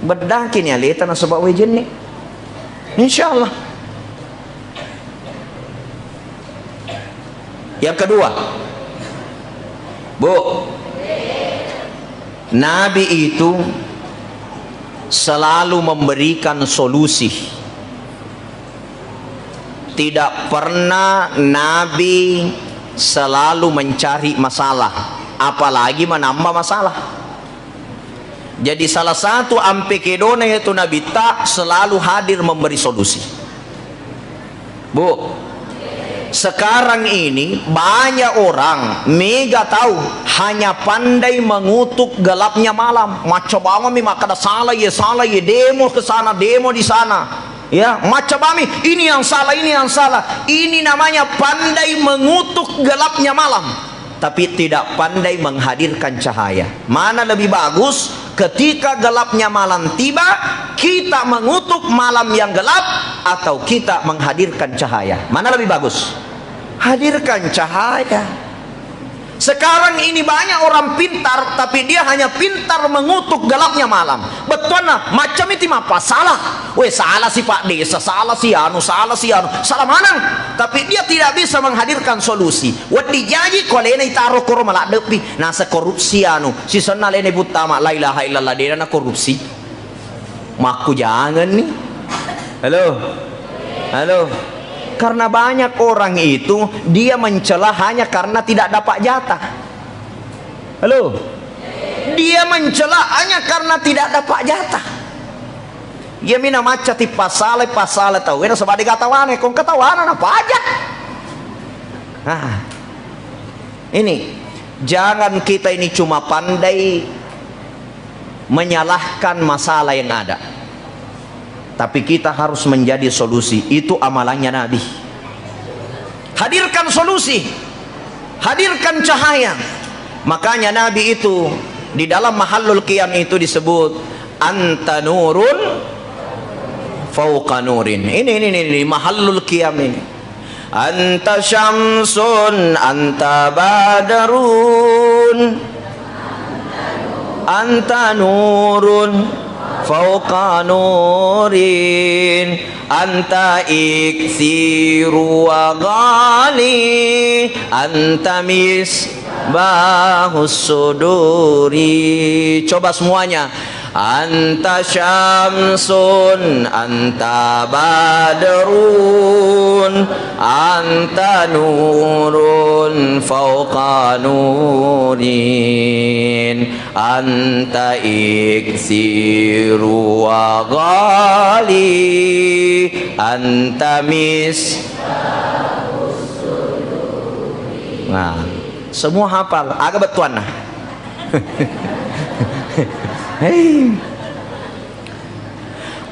Beddaki ni aleta nasaba wae jenne. Insya Allah. Yang kedua, Bu, Nabi itu selalu memberikan solusi. Tidak pernah Nabi selalu mencari masalah, apalagi menambah masalah. Jadi, salah satu ampe kedona yaitu Nabitta selalu hadir memberi solusi. Bu, sekarang ini banyak orang mega tahu hanya pandai mengutuk gelapnya malam. Macca bawammi makkada salah ye, salah ye, demo ke sana, demo di sana. Ya, macca bami, ini yang salah, ini yang salah. Ini namanya pandai mengutuk gelapnya malam, tapi tidak pandai menghadirkan cahaya. Mana lebih bagus, ketika gelapnya malam tiba, kita mengutuk malam yang gelap atau kita menghadirkan cahaya? Mana lebih bagus? Hadirkan cahaya. Sekarang ini banyak orang pintar, tapi dia hanya pintar mengutuk gelapnya malam. Bettuanna, maccamiti mappasala. Weh, salah si Pak Desa, salah si anu, salah si anu, salah maneng. Tapi dia tidak bisa menghadirkan solusi. Wedding jaji ko alena itaro koro maladdepi. Nasa korupsi anu, sisenna alena buttama, la ilaha illallah, dena na korupsi. Makkujangenni. Halo? Halo? Karena banyak orang itu, dia mencela hanya karena tidak dapat jatah. Halo? Dia mencela hanya karena tidak dapat jatah. Iya mina macca ti pasala, pasala tau. Ena sebab dega tawana, kong ketawana na pajak. Nah. Ini, jangan kita ini cuma pandai menyalahkan masalah yang ada. Tapi kita harus menjadi solusi. Itu amalannya Nabi. Hadirkan solusi. Hadirkan cahaya. Makanya Nabi itu di dalam mahallul qiyam itu disebut anta nurun fauqa nurin. Ini, ini, ini, ini mahallul qiyam ini. Anta syamsun, anta badrun, anta nurun fauqa nurin, anta iksiru wa ghali, anta misbahus suduri. Coba semuanya. Anta syamsun, anta badrun, anta nurun fauqa nurin, anta iksiru wa ghali, anta mis-, nah, semua hafal. Aga bettuanna? Hei.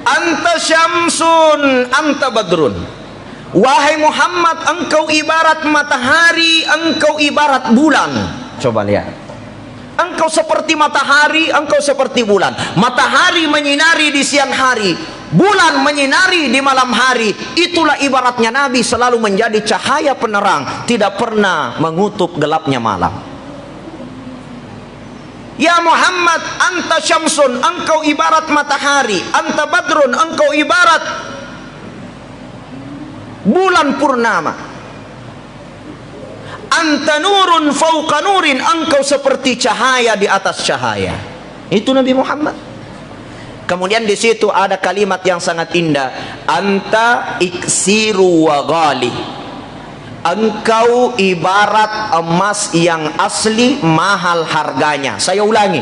Anta syamsun, anta badrun. Wahai Muhammad, engkau ibarat matahari, engkau ibarat bulan. Coba lihat. Engkau seperti matahari, engkau seperti bulan. Matahari menyinari di siang hari, bulan menyinari di malam hari. Itulah ibaratnya Nabi selalu menjadi cahaya penerang, tidak pernah mengutup gelapnya malam. Ya Muhammad, anta syamsun, engkau ibarat matahari, anta badrun, engkau ibarat bulan purnama, anta nurun fauqa nurin, engkau seperti cahaya di atas cahaya. Itu Nabi Muhammad. Kemudian di situ ada kalimat yang sangat indah, anta iksiru wa ghali. Engkau ibarat emas yang asli, mahal harganya. Saya ulangi,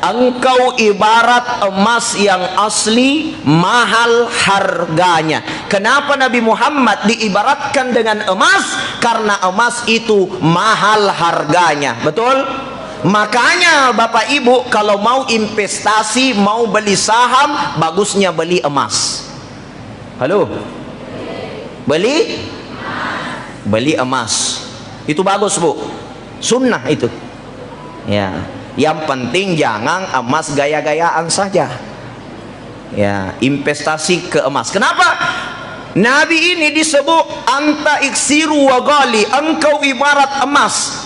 engkau ibarat emas yang asli, mahal harganya. Kenapa Nabi Muhammad diibaratkan dengan emas? Karena emas itu mahal harganya. Betul? Makanya Bapak Ibu kalau mau investasi, mau beli saham, bagusnya beli emas. Halo? Beli? Beli emas. Itu bagus, Bu. Sunnah itu. Ya. Yang penting jangan emas gaya-gayaan saja. Ya, investasi ke emas. Kenapa? Nabi ini disebut anta iksiru wa ghali, engkau ibarat emas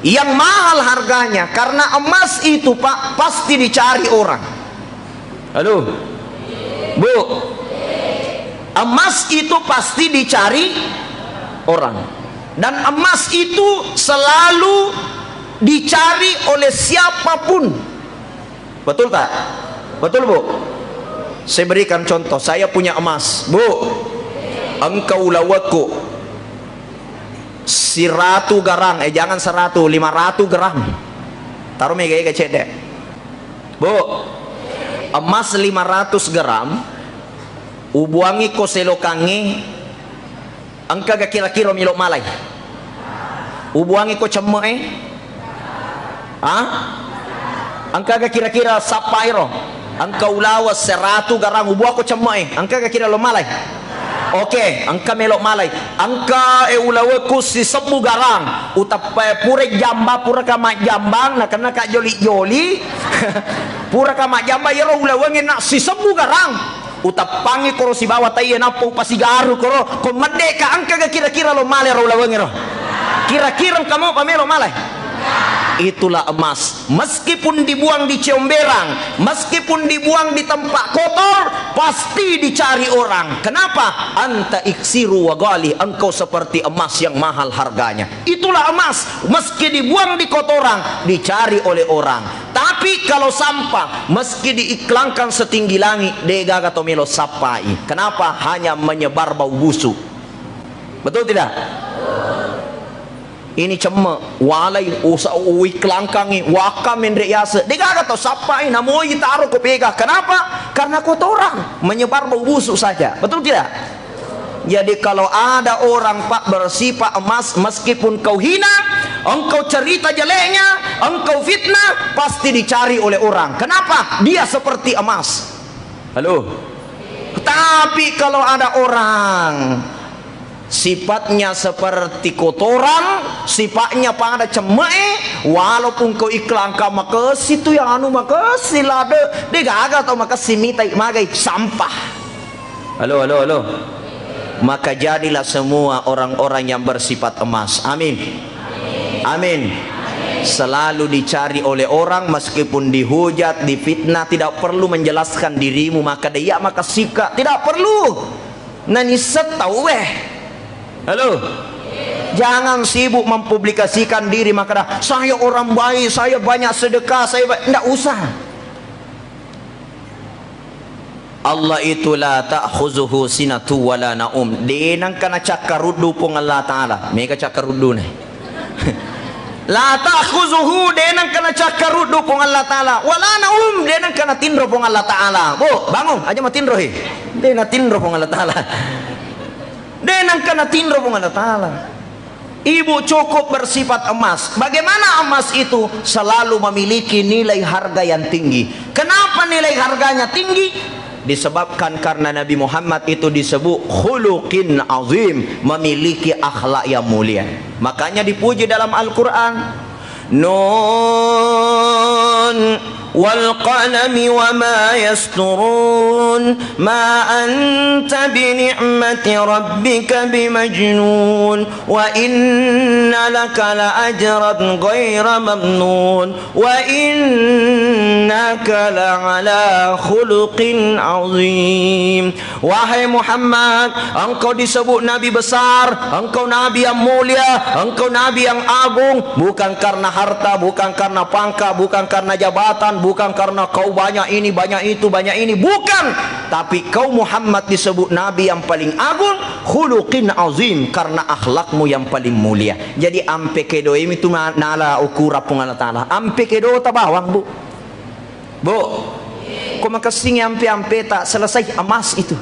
yang mahal harganya, karena emas itu, Pak, pasti dicari orang. Halo? Bu, emas itu pasti dicari orang. Dan emas itu selalu dicari oleh siapapun. Betul tak? Betul, Bu? Saya berikan contoh, saya punya emas. Bu, engka ulawekku siratu garang, eh, jangan seratu, lima ratu gram. Taruh mega-ega cedde. Bu, emas lima ratus gram, ubuangi ko selokangnge, engkaga kira-kira melo malai? Ubuangi ko cemme e? Ha? Engkaga kira-kira sappa ero? Engka ulawa seratu garang, ubuako cemme e, engkaga kira lo malai? Oke, engka melo malai. Engka e ulawekku sisebbu garang, uteppa pura jamba, pura ka majjambang, na kenna ka joli-joli. Pura ka majjamba, yero ulawengnge na sisebbu garang. Uteppangi koro sibawa taiye nappa upasigaru koro, ko medde ka engkaga kira-kira lo male ro ulawengngero? Kira-kira engka mo pamelo male? Itulah emas. Meskipun dibuang di comberan, meskipun dibuang di tempat kotor, pasti dicari orang. Kenapa? Anta iksiru wa ghali, engkau seperti emas yang mahal harganya. Itulah emas, meski dibuang di kotoran, dicari oleh orang. Tapi kalau sampah, meski diiklangkan setinggi langit, degaga to melo sappai. Kenapa? Hanya menyebar bau busuk. Betul tidak? Ini cemme, walai, usa-, uiklangkangi, waka menre yase. Degaga to sappai, namoi taro ko pega. Kenapa? Karena kotoran, menyebar bau busuk saja. Betul tidak? Jadi kalau ada orang, Pak, bersifat emas, meskipun kau hina, Engkau cerita jeleknya, engkau fitnah, pasti dicari oleh orang. Kenapa? Dia seperti emas. Halo? Tapi kalau ada orang sifatnya seperti kotoran, sifatnya pada cemme'e, walaupun kau iklan ka makesi tu yang anu makesi lade, de gaga tau makesi mitai magai sampah. Halo, halo, halo. Maka jadilah semua orang-orang yang bersifat emas. Amin. Amin. Selalu dicari oleh orang, meskipun dihujat, difitnah, tidak perlu menjelaskan dirimu, maka dia maka sika, tidak perlu. Nani setau eh. Halo. Jangan sibuk mempublikasikan diri, maka dah, "Saya orang baik, saya banyak sedekah, saya ba-," ndak usah. Allah itu la ta'khuzuhu sinatu wa la naum. De nengka nacakkaruddu Puang Allah Ta'ala. Mega cakkarudduna. La ta'khuzuhu, de nengka nacakkaruddu Puang Allah Ta'ala. Wa la naum, de nengka natinro Puang Allah Ta'ala. Bu, bangun, aja matinro he. De natinro Puang Allah Ta'ala. De nengka natinro Puang Allah Ta'ala. Ibu cukup bersifat emas. Bagaimana emas itu? Selalu memiliki nilai harga yang tinggi. Kenapa nilai harganya tinggi? Disebabkan karena Nabi Muhammad itu disebut khuluqin azim, memiliki akhlak yang mulia. Makanya dipuji dalam Al-Quran. Nun والقلم وما يسطرون. ما أنت بنعمة ربك بمجنون. وإن لك لأجرا غير ممنون. وإنك لعلى خلق عظيم. Wahai Muhammad, engkau disebut nabi besar, engkau nabi yang mulia, engkau nabi yang agung, bukan karena harta, bukan karena pangkat, bukan karena jabatan, bukan karena kau banyak ini, banyak itu, banyak ini, bukan. Tapi kau Muhammad disebut nabi yang paling agung, khuluqin azim, karena akhlakmu yang paling mulia. Jadi ampe kedo imi tu ma-, nala ukura Puang Allah Ta'ala. Ampe kedo ta bawang, Bu. Bu, ko makessingi ampe-ampeta, selesai emas itu.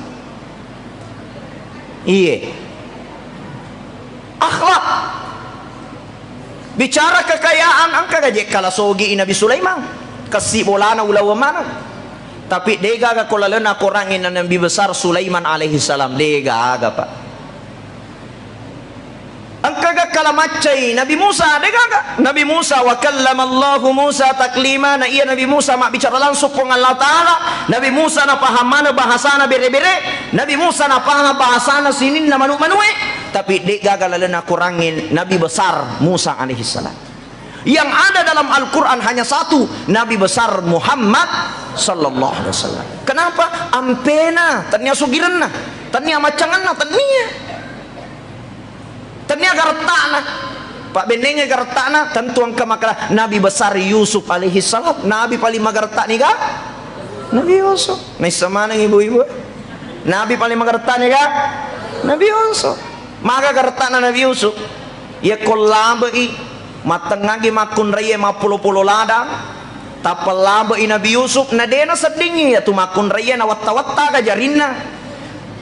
Iye. Akhlak. Bicara kekayaan, engka gaje kala sogi i Nabi Sulaiman. Kessi bolana ulaweng maneng. Tapi degaga ko lalena Korangnge na Nabi Besar Sulaiman alaihi salam. Degaga, Pak. Engkaga kala maccai Nabi Musa, degaga. Nabi Musa, wa kallamallahu Musa taklima, na iya Nabi Musa mabbicara langsung Puang Allah Ta'ala. Nabi Musa napaham maneng bahasana bere-bere. Nabi Musa napaham bahasana sininna manu-manue. Tapi degaga lalena Korangnge Nabi besar Musa alaihi salam. Yang ada dalam Al-Quran hanya satu, Nabi besar Muhammad sallallahu alaihi wasallam. Kenapa? Ampena, tania sugirenna, tania maccanganna, tania. Tania garettana. Pak bennenge garettana, tentu engka maka Nabi besar Yusuf alaihi salam. Nabi paling magarettani ga? Nabi Yusuf. Naissa maneng ibu-ibu. Nabi paling magarettani ga? Nabi Yusuf. Maga garettana Nabi Yusuf. Iya ko labe'i, mattengngangi makkunraiye mappolo-polo ladang, tappa labe'i Nabi Yusuf, na de naseddingngi iyatu makkunraiye, nawatta-wattaga jarinna.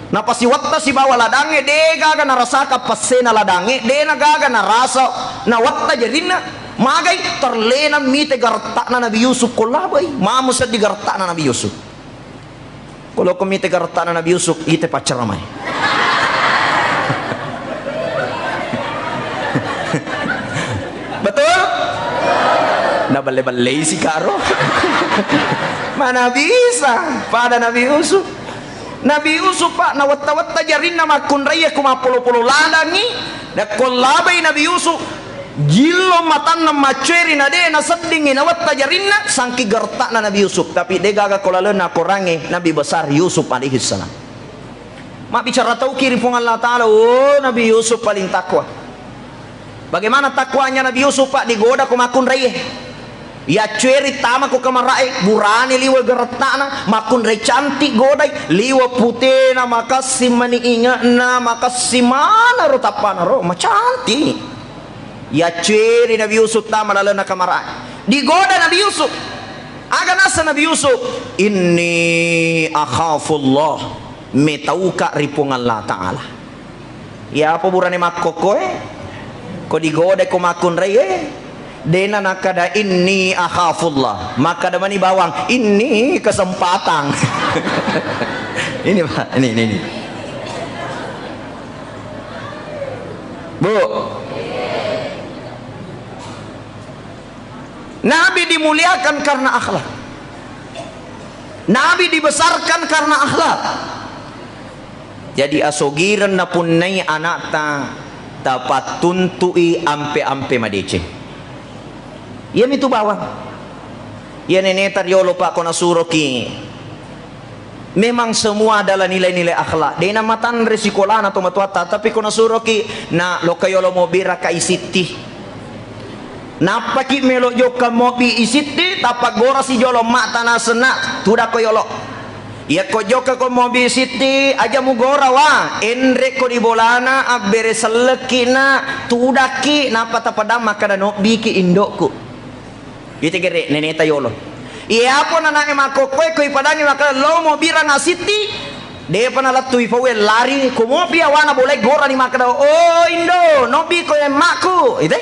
Napasiwatta sibawa ladangnge, degaga narasaka passena ladangnge, de nagaga narasa nawatta jarinna. Magai terlena mite garetta'na Nabi Yusuf ko labe'i, mamo seddi garetta'na Nabi Yusuf. Ko lokko mite garetta'na Nabi Yusuf, ite paccaramai. Betul? Na belle-bellei si karo. Mana bisa pada Nabi Yusuf. Nabi Yusuf, Pak, nawatta-watta jarinna makkunraiye ko mappolo-polo ladangngi. Nakko labai Nabi Yusuf, jillo matanna maccueri na de naseddingngi nawatta jarinna, sangki garetta'na Nabi Yusuf, tapi degaga ko lalena Korangnge Nabi besar Yusuf alaihi salam. Mabbicara tauki ri Puang Allah Ta'ala, oh, Nabi Yusuf paling takwa. Bagaimana takwanya Nabi Yusuf, Pak? Digoda ko makkunraiye. Yaccueri tama ko kamara'e, burane liwe garetta'na, makkunrai cantik godai, liwe putena makassi mani inge'na, makassi manaro tappana ro, macantik. Yaccueri Nabi Yusuf tama lalena kamara'e. Digoda Nabi Yusuf. Aga nasa Nabi Yusuf? Inni akhafullah. Metauka ri Puang Allah Ta'ala. Iyapa burane makkokkoe? Ko digoda ko makkunrai, eh, dena nakada, "Inni akhafullah." Makkada mani bawang, "Ini kesempatan." Ini, Pak, ini, ini, ini. Bu. Nabi dimuliakan karena akhlak. Nabi dibesarkan karena akhlak. Jadi, asogireng napunnai anakta, tapattuntu'i ampe-ampe madeceng. Iyamitu bawang. Iya neneta riolo, Pak, ko nasuroki. Memang semua adalah nilai-nilai akhlak. Dena matanre sikolana to matuatta, tapi ko nasuroki, "Na, lokka yolo mobbi raka isitti." Nappaki melo jokka mobbi isitti, tappa gorasi jolo matta nasenna, "Tudakko yolo." Iyakko jokka ko mobbi isitti, aja mugora wa, enrekko di bolana, abbere sellekki na, tudakki, nappa tapadang makkada, "Nobbiki indokku." Ite gere neneta yolo. Iyapo nana'e makkokkoe ko ipadangi makkada, "Lo mobirang asitti." Depa nalettu ifaue lari, ko mopi awana bolai gorani makkada, "Oh, indo, nobbi ko emmakku." Ite?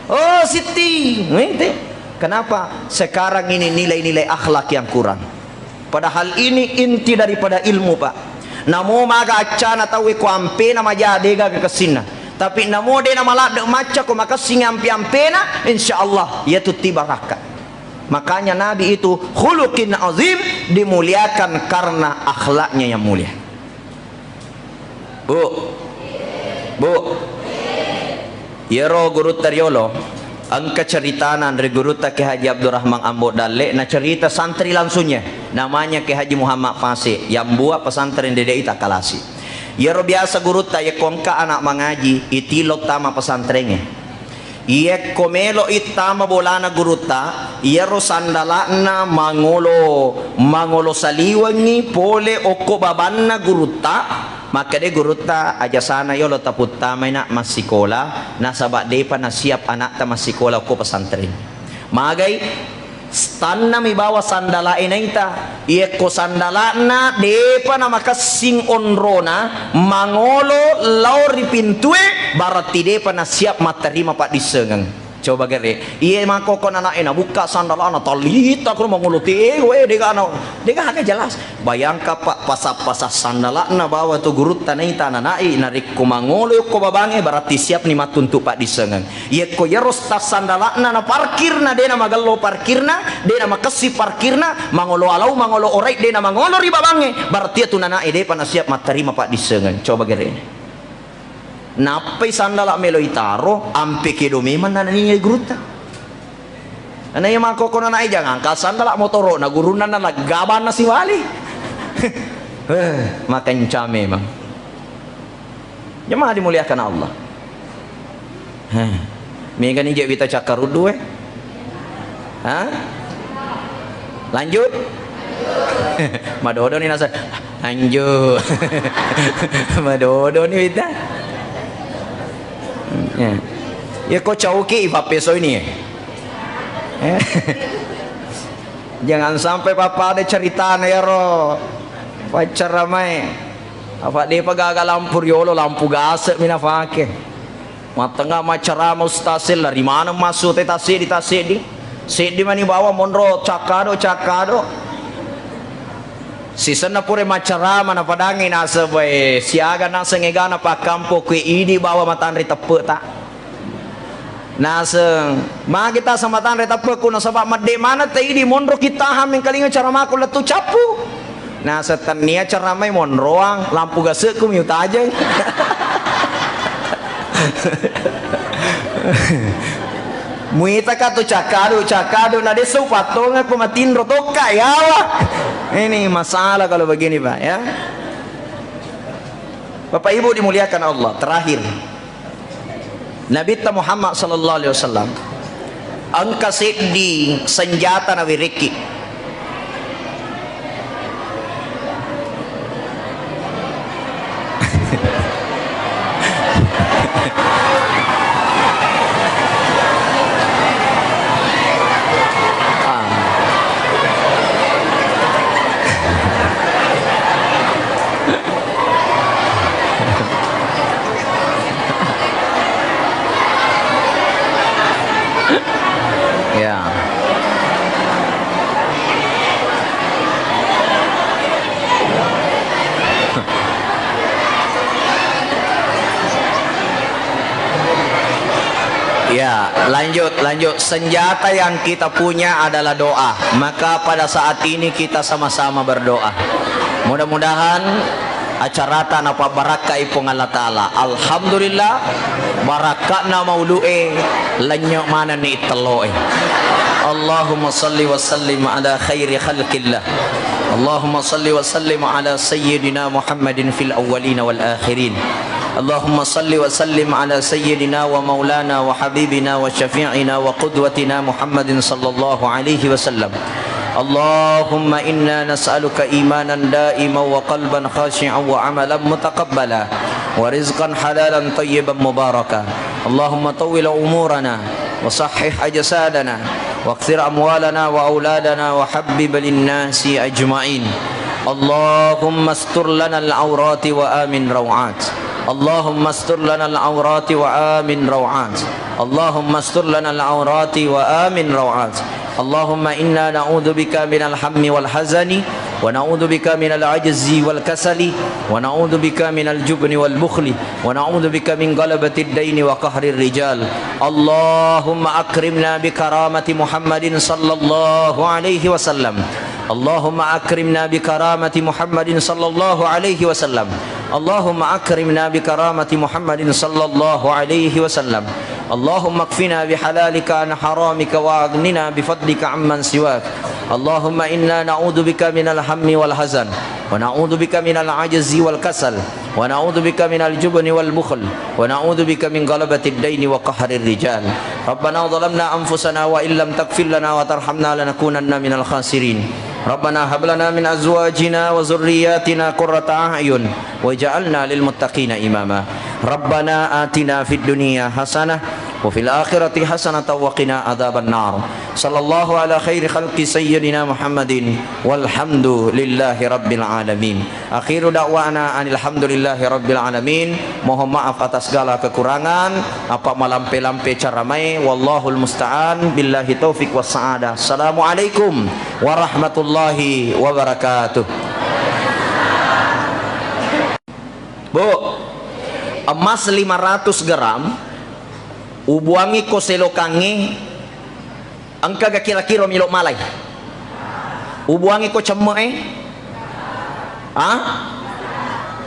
"Oh, sitti." Ite? Kenapa? Sekarang ini nilai-nilai akhlak yang kurang. Padahal ini inti daripada ilmu, Pak. Namo maga accana tauwe ko ampena maja, degaga kessinna. Tapi namo de namaladde macca ko makessing ampe-ampena, insya Allah iyatu tibarakka. Makanya Nabi itu khuluqin azim, dimuliakan karena akhlaknya yang mulia. Bu, Bu, iyaro gurutta riolo, engka ceritana ri gurutta Kiai Haji Abdurrahman Ambo Dalle, na cerita santri langsungnya, namanya Kiai Haji Muhammad Fase, yang buat pesantren Dede Ita Kalasi. Iyaro biasa gurutta, yakko engka anak mangaji, itilo tama pesantrengnge. Iyakko melo'i tama bolana gurutta, iyaro sandala'na mangolo, mangolo saliwengngi pole okko babanna gurutta, makkeda gurutta, "Aja sana yolo taputtamai, Nak, massikola, nasaba depa nasiap anakta massikola okko pesantren." Magai? Tannami bawa sandala'e naita. Iyakko sandala'na depa namakessing onrona, mangolo lao ri pintue, berarti depa nasiap mattarima paddissengeng. Coba gere, iye makkokko nana'e nabukka sandala'na, tallita ko mangolo tewe, degana, degaga jelas. Bayangka, Pak, pasa-pasa sandala'na bawa tu gurutta naita nana'e, narekko mangolo okko babangnge, berarti siapni mattuntu paddissengeng. Iyakko iyaro tas sandala'na naparkirna, de namagello parkirna, de namakessing parkirna, mangolo alau, mangolo orai, de namangolo ri babangnge, berarti iyatu nana'e depa nasiap mattarima paddissengeng. Coba gere. Nappai sandala' melo itaro, ampe kedo memang nanania gurutta. Ana iya makkokko nana'e, jangangka sandala' motoro'na gurunna, nalaggabanna siwali. Eh, makencang memang. Jemaah dimuliakan Allah. Heh. Megani je wita cakkaruddu, eh? Hah? Lanjut? Madodoni nasa. Lanjut. Madodoni wita. Ya. Ya, ko cauki ipappesoi ni, eh? Eh? Jangan sampai pappada ceritana ero paccaramae. Apa depa gaga lampu riolo, lampu gase' mi nafake. Mattengnga maccarama ustaz e, lari maneng massu te tasseddi, tasseddi. Seddi mani bawang monro cakkado, cakkado. Sisenna pura maccarama napadangngi naseng, "Bae, siaga naseng egana pakkampo kue idi bawa matanre teppe'ta." Naseng, "Magi taseng matanre teppe'ku, nasaba medde maneng te idi monro kittahang mengkalinga caramaku lettu cappu." Naseng, "Tennia caramai monroang, lampu gase'ku mi utajeng." Muitaka tu cakkadu, cakkadu, na desso upattongekko matinro tokka yawa. Ini masalah kalau begini, Pak, ya. Bapak Ibu dimuliakan Allah, terakhir. Nabitta Muhammad sallallahu alaihi wasallam engka seddi senjata nawerekki. Ya, lanjut, lanjut. Senjata yang kita punya adalah doa. Maka pada saat ini kita sama-sama berdoa. Mudah-mudahan acarata napabbarakkai Puang Allah Ta'ala. Alhamdulillah, barakka'na maulu'e, lennyo manenni ittello'e. Allahumma salli wa sallim ala khairi khalqillah. Allahumma salli wa sallim ala sayyidina Muhammadin fil awwalina wal akhirin. اللهم صل وسلم على سيدنا ومولانا وحبيبنا وشفيعنا وقدوتنا محمد صلى الله عليه وسلم. اللهم إنا نسألك إيمانا دائما وقلبا خاشعا وعملا متقبلا ورزقا حلالا طيبا مباركا. اللهم طول عمورنا وصحح أجسادنا واكثر أموالنا وأولادنا وحبب للناس أجمعين. اللهم استر لنا العورات وآمن روعات. اللهم استر لنا العورات وآمن روعات. اللهم استر لنا العورات وآمن روعات. اللهم إنا نعوذ بك من الهم والحزن، ونعوذ بك من العجز والكسل، ونعوذ بك من الجبن والبخل، ونعوذ بك من غلبة الدين وقهر الرجال. اللهم أكرمنا بكرامة محمد صلى الله عليه وسلم. اللهم أكرمنا بكرامة محمد صلى الله عليه وسلم. اللهم أكرمنا بكرامة محمد صلى الله عليه وسلم. اللهم اكفنا بحلالك عن حرامك وأغننا بفضلك عمن سواك. اللهم إنا نعوذ بك من الهم والحزن، ونعوذ بك من العجز والكسل، ونعوذ بك من الجبن والبخل، ونعوذ بك من غلبة الدين وقهر الرجال. ربنا ظلمنا أنفسنا وإن لم تغفر لنا وترحمنا لنكونن من الخاسرين. ربنا هب لنا من أزواجنا وذرياتنا قرة أعين واجعلنا للمتقين إماما. ربنا آتنا في الدنيا حسنة وفي الآخرة حسنة وقنا عذاب النار. صلى الله على خير خلق سيدنا محمد والحمد لله رب العالمين. Akhiru da'wana anil hamdulillahi rabbil alamin. Mohon maaf atas segala kekurangan, apa malampe-lampe caramae. Wallahul musta'an. Billahi taufik was sa'adah. Assalamualaikum warahmatullahi wabarakatuh. Bu, emas lima ratus gram, ubuangi ko selokangnge, engkaga kira-kira melo malai? Ubuangi ko cemme'e? Ha?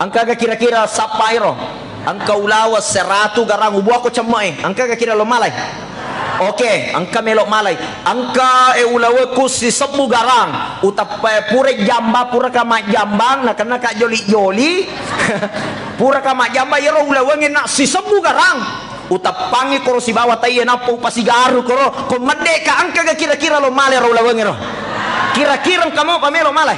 Engkaga kira-kira sappa ero? Engka ulawa seratu garang, ubuako cemme'e, engkaga kira lo malai? Oke, engka melo malai. Engka e ulawekku sisebbu garang, uteppa pura jamba, puraka majjambang, nakenna ka joli-joli. Puraka majjamba, iyaro ulawengnge na sisebbu garang. Uteppangngi koro sibawa taiye nappa upasigaru koro, ko meddeka engkaga kira-kira lo male ro ulawengngero? Kira-kira engka mopa melo malai?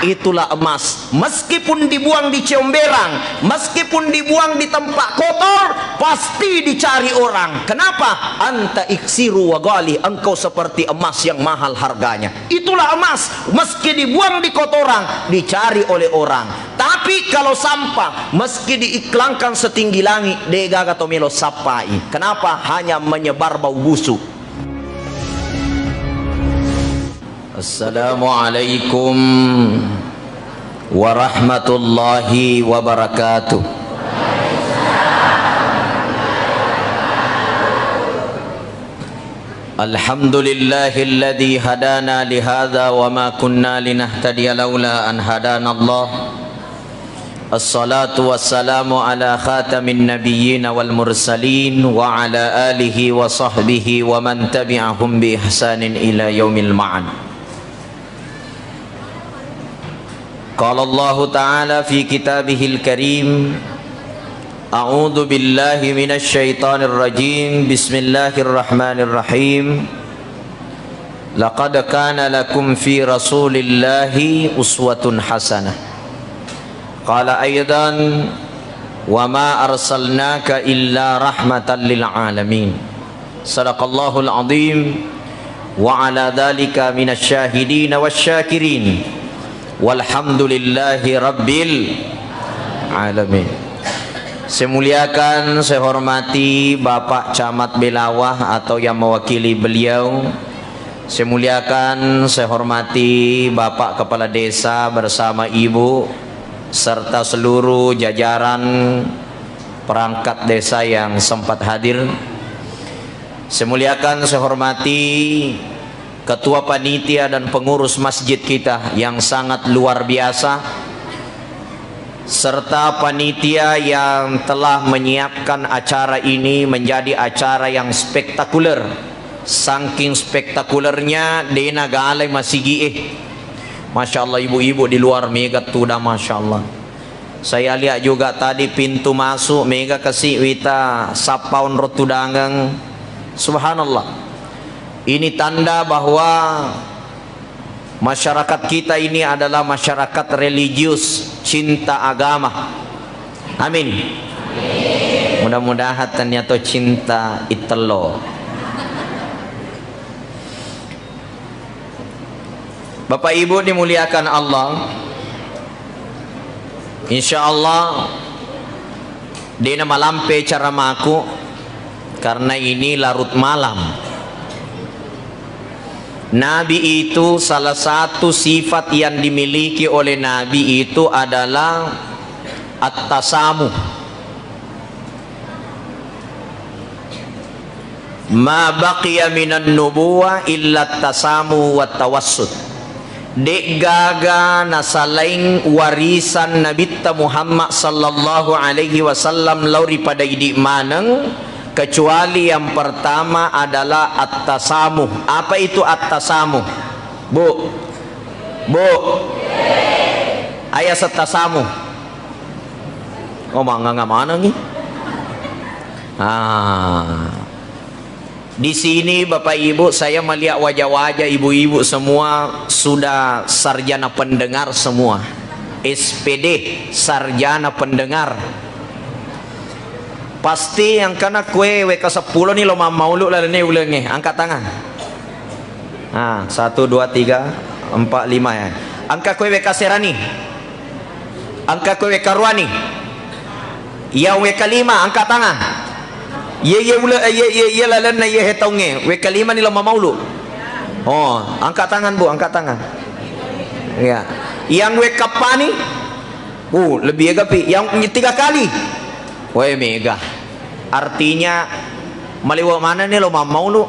Itulah emas. Meskipun dibuang di comberan, meskipun dibuang di tempat kotor, pasti dicari orang. Kenapa? Anta iksiru wa ghali, engkau seperti emas yang mahal harganya. Itulah emas, meski dibuang di kotoran, dicari oleh orang. Tapi kalau sampah, meski diiklangkan setinggi langit, degaga to melo sappai. Kenapa? Hanya menyebar bau busuk. Assalamualaikum warahmatullahi wabarakatuh. Alhamdulillahilladzi hadana lihadza wa ma kunna linahtadiya laula an hadanallah. Assalatu wassalamu ala khatamin nabiyyin wal mursalin wa ala alihi wa sahbihi wa man tabi'ahum bi ihsanin ila yaumil ma'ad. Qala Allahu ta'ala fi kitabihil karim, a'udzu billahi minasy syaithanir rajim. Bismillahirrahmanirrahim. Laqad kana lakum fi Rasulillahi uswatun hasanah. Qala aidan, wa ma arsalnaka illa rahmatan lil alamin. Sadaqallahul azim, wa ala dzalika minasy syahidin wasy syakirin. Walhamdulillahi rabbil alamin. Saya muliakan, saya hormati Bapak Camat Belawa atau yang mewakili beliau. Saya muliakan, saya hormati Bapak Kepala Desa bersama Ibu serta seluruh jajaran perangkat desa yang sempat hadir. Saya muliakan, saya hormati Ketua Panitia dan Pengurus Masjid kita yang sangat luar biasa, serta panitia yang telah menyiapkan acara ini menjadi acara yang spektakuler. Saking spektakulernya, dena galai masigi eh. Masya Allah, ibu-ibu di luar mega tuda, Masya Allah. Saya lihat juga tadi pintu masuk, mega kasi wita sappa onrong tudangeng. Subhanallah. Ini tanda bahwa masyarakat kita ini adalah masyarakat religius, cinta agama. Amin. Mudah-mudahan ternyata cinta itello. Bapak Ibu dimuliakan Allah, insya Allah dena malampe caramaku karena ini larut malam. Nabi itu, salah satu sifat yang dimiliki oleh Nabi itu adalah at-tasamuh. Ma baqiya minan nubuwah illa tasamu wa tawassut. De'gaga nasalaing warisan Nabitta Muhammad sallallahu alaihi wasallam lao ri pada idi maneng, kecuali yang pertama adalah at-tasamuh. Apa itu at-tasamuh? Bu, Bu, ayah setasamuh. Oh, manganga manengi. Ah. Di sini, Bapak Ibu, saya melihat wajah-wajah ibu-ibu semua sudah sarjana pendengar semua. S P D, sarjana pendengar. Pasti yang kena kue W K sepuluh nih lo mammaulu lalennya ulenge. Angkat tangan. Ah, satu, dua, tiga, empat, lima ya. Angkat kue W K serani. Angkat kue W K ruani. Yang W K lima, angkat tangan. Iya, iya, ula, iya, iya, iya, lalenna iya hetaungnge. W K lima ni lama maulu. Oh, angkat tangan, Bu, angkat tangan. Ya. Yang W K pani? Uh, lebih ega pi. Yang tiga kali. Woi, mega. Artinya, maliwa mana ni lo mammaulu.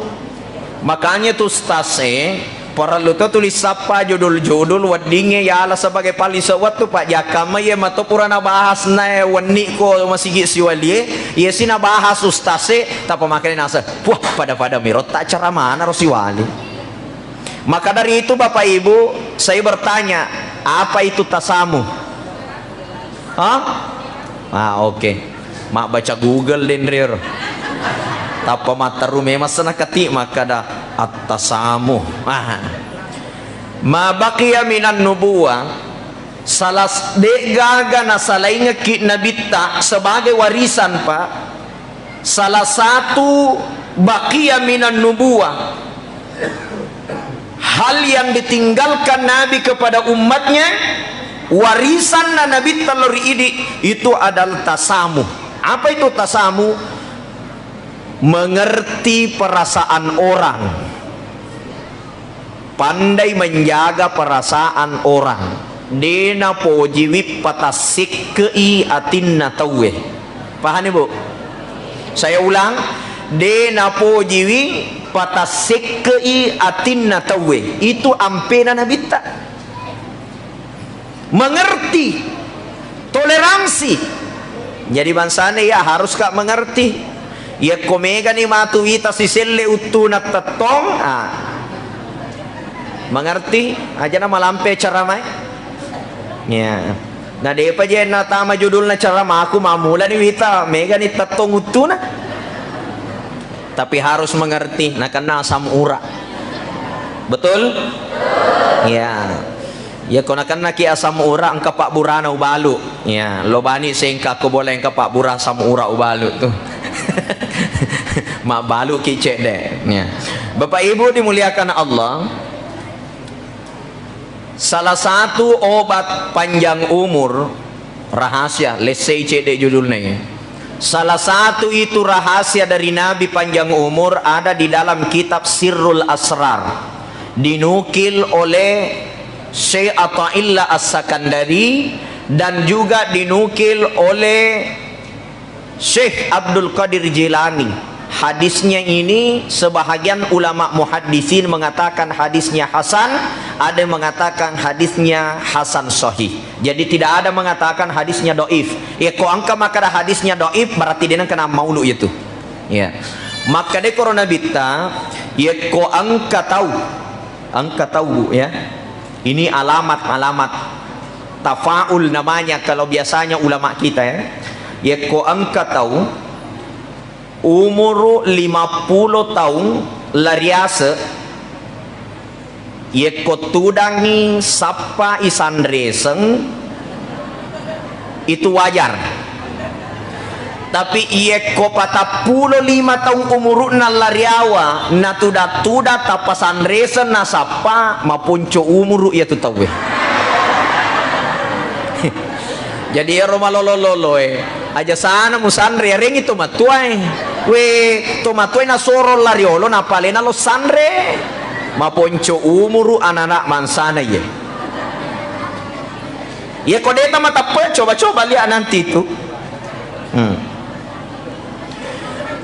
Makanya tu stas e, parellu to tulis sappa judul-judul weddingnge yala sebagai paling sewwattu, Pak. Jakkamma iye mato pura nabahas nae wenni ko masigi siwalie, iye si nabahas ustaz e, tappa makanya nasa, wah, pada-pada miro ta cara mana ro siwali. Maka dari itu, Bapak Ibu, saya bertanya, apa itu tasamu? Hah? Ah, oke. Mabbaca Google denrero. Tappa matteru memang sana kati makkada at-tasamu. Ah. Ma baqiya minan nubuwah, salah s-, de'gaga nasalaingekki nabitta sebagai warisan, Pak. Salah satu baqiya minan nubuwah, hal yang ditinggalkan Nabi kepada umatnya, warisanna Nabitta lao ri idi, itu adalah tasamu. Apa itu tasamu? Mengerti perasaan orang. Pandai menjaga perasaan orang. De napojiwi patassikke'i atinna tauwe. Pahani, Bu? Saya ulang, de napojiwi patassikke'i atinna tauwe. Itu ampena nabitta. Mengerti, toleransi. Jadi bangsana ya harus ka mengerti. Yakko megani matu wita siselle uttuna tettong, ah. Mengerti? Aja na malampe cara mai. Ya. Na depa je na tama judulna cara maku mamulani wita megani tettong uttuna. Tapi harus mengerti, nakenna asam ura. Betul? Ya. Ya, ko nakennaki asam ura, engka pabburana ubalu. Ya, lo bani sengka ko bola engka pabbura asam ura ubalu tu. Mabbalu ki cedde. Ya. Bapak Ibu dimuliakan Allah, salah satu obat panjang umur, rahasia, lessei cedde judulna ya. Salah satu itu rahasia dari Nabi panjang umur ada di dalam kitab Sirrul Asrar. Dinukil oleh Syekh Athaillah As-Sakandari dan juga dinukil oleh Syekh Abdul Qadir Jilani. Hadisnya ini sebahagian ulama muhaddisin mengatakan hadisnya hasan, ada yang mengatakan hadisnya hasan sahih. Jadi tidak ada mengatakan hadisnya doif. Yekko engka makkeda hadisnya doif, berarti de' nengka nammaulu itu. Ya. Makkeda koro Nabitta, yekko engka tau, engka tau, Bu, ya. Ini alamat-alamat tafaul namanya kalau biasanya ulama kita, ya. Yekko engka tau umuru lima pulo taung lariase, yekko tudangngi sappa isanreseng, itu wajar. Tapi yekko patappulo lima taung umuru'na lariawa, natuda-tuda tappa sanreseng nasappa, maponco umuru iyatu tauwe. Jadi ero malolo-loloe, aja sana musanre, yarengngi to matuae. We, to matuae nasoro lariolo, napalena lo sanre. Maponco umuru anana mansana iye. Iya ko deta mateppe, coba-coba lihat nanti itu. Hmm.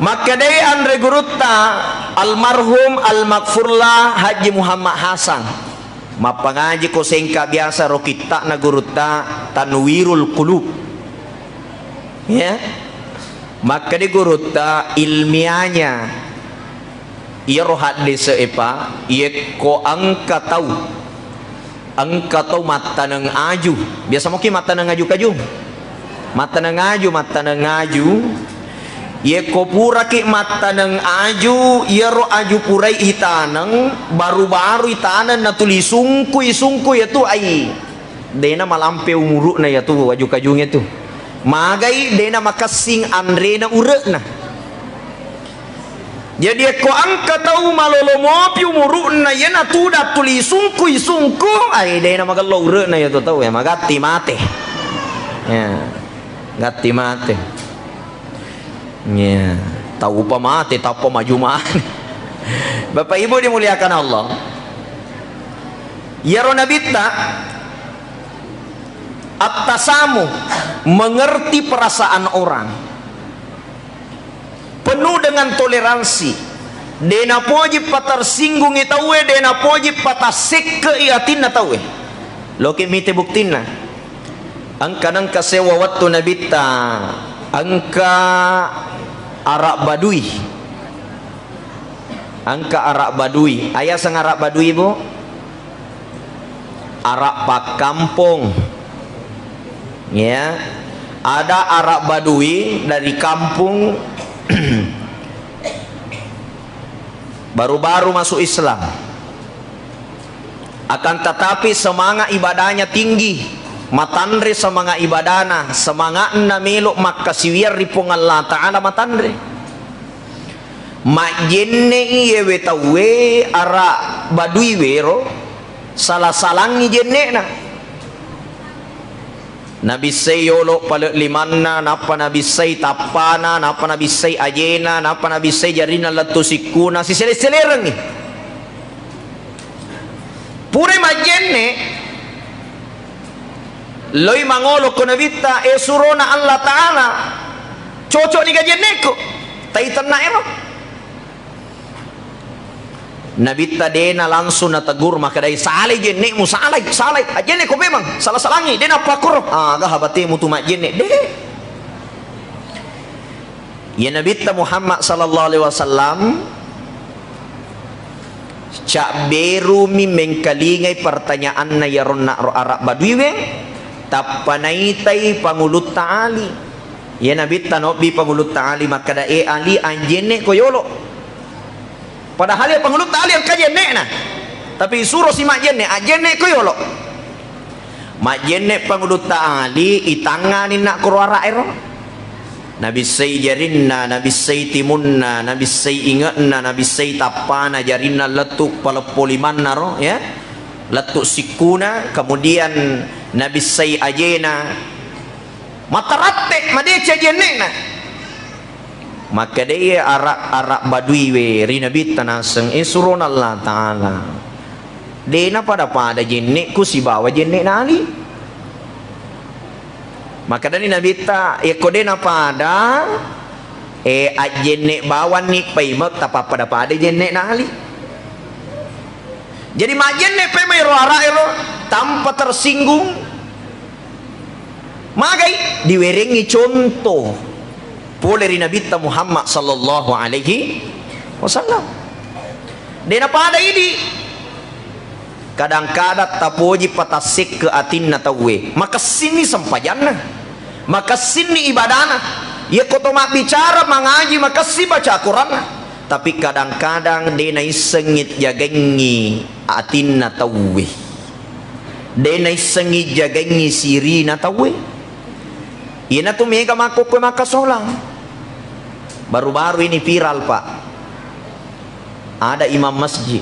Makkedai anre gurutta almarhum almaghfurlah Haji Muhammad Hasan. Mappangaji ko sengka biasa ro kitta'na gurutta Tanwirul Qulub. Ya. Makkeda gurutta ilmiahnya iyaro haddese epa, yekko engka tau, engka tau mattaneng aju. Biasa moki mattaneng aju-kaju. Mattaneng aju, mattaneng aju. Yekko puraki mattaneng aju, iyaro aju purai itaneng, baru-baru itaneng natuli sungkui-sungkui iyatu ai. Dena malampe umuru'na iyatu aju-kajunge tu. Magai dena makessing anrena ure'na. Jadi ekko engka tau malolo mopi umuru'na, iyana tuda tuli sungkui-sungku, ai dena magello ure'na iyatu tau, ya, magatti mate. Ya, gatti mate. Ya, tau upa mate, tappa maju mane. Bapak Ibu dimuliakan Allah. Iyaro nabitta, at-tasamuh, mengerti perasaan orang. Penuh dengan toleransi. De napoji patersinggungi tauwe, de napoji patassekkei atinna tauwe. Loki mite buktinna. Engka nengka sewa wettu nabitta, engka Arab Badui. Engka Arab Badui. Ayaseng Arab Badui, Bu? Arab pakkampong. Ya. Ada Arab Badui dari kampung baru-baru masuk Islam. Akan tetapi semangat ibadahnya tinggi. Matanre semangat ibadahna, semangatna melo makkasiwiang ri Puang Allah Ta'ala matanre. Majjenne'i yewe tauwe Arab Badui wero, sala-salangngi jenne'na. Nabissai yolo pale limanna, nappa nabissai tappana, nappa nabissai ajena, nappa nabissai jarinna lettu sikkuna, sisele-selerengngi. Purai majjenne, loi mangolo ko nabitta, e surona Allah Ta'ala, cocok ni gajennekku, tai tenna ero. Nabitta dena langsung nategur, makkedai, salai jennekmu, salai, salai, ajjennekko memang, salah-salangi, dena pakkoro, aga habatemu tu majjenne, de. Ya Nabitta Muhammad sallallahu alaihi wasallam, cabberumi mengkalingai pertanyaanna iyaro na'ro Arab Baduiwe, tappa naitai Pangulutta Ali. Ya Nabitta nobbi Pangulutta Ali makkeda, e Ali, anjenne ko yolo. Padahal ya Pangulutta Ali engka jenne'na. Tapi suro si majjenne, ajjenne ko yolo. Majjenne Pangulutta Ali, itangngani nakkoro ara'ero. Nabissai jarinna, nabissai timunna, nabissai inge'na, nabissai tappana, jarinna lettu paleppo limannaro, ya. Lettu sikkuna, kemudian nabissai ajena. Mataratte, madeceng jenne'na. Makkedai ara-, Arab Baduiwe ri Nabitta naseng, e surona Allah Ta'ala. Dena pada-pada jennekku sibawa jenne'na Ali. Makkedani Nabitta, yekko dena pada, Eh, ajjenne bawanni paimeng tapappada-pada jenne nali. Jadi majjenne paimeng ero ara'e ro tanpa tersinggung. Magai diwerengngi contoh pole ri Nabitta Muhammad sallallahu alaihi wasallam. De napada idi. Kadang-kadang tapoji patassekke atinna tauwe. Makessinni sempajanna. Makessinni ibadana. Yekko to mabbicara, mangaji, makessi baca Quranna. Tapi kadang-kadang de naissengngi jagengngi atinna tauwe. De naissengngi jagengngi sirina tauwe. Iyanatu mega makkokkoe makkasolang. Baru-baru ini viral, Pak. Ada imam masjid.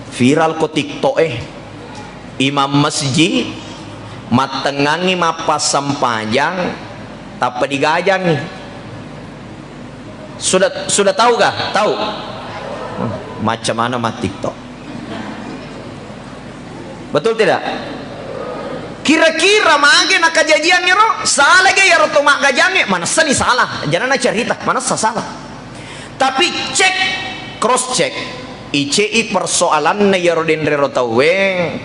Viral ko TikTok e. Imam masjid mattengngangi mappassempajang tappa digajangi. Sudah sudah tahu kah? Tahu. Hmm, macam mana ma TikTok? Betul tidak? Kira-kira mage nakajajiangngi ro? Salah ge iyaro to maggajangnge? Manessani salah. Janana cerita, manessa salah. Tapi cek, cross check, icei persoalanna iyaro denrero tauwe,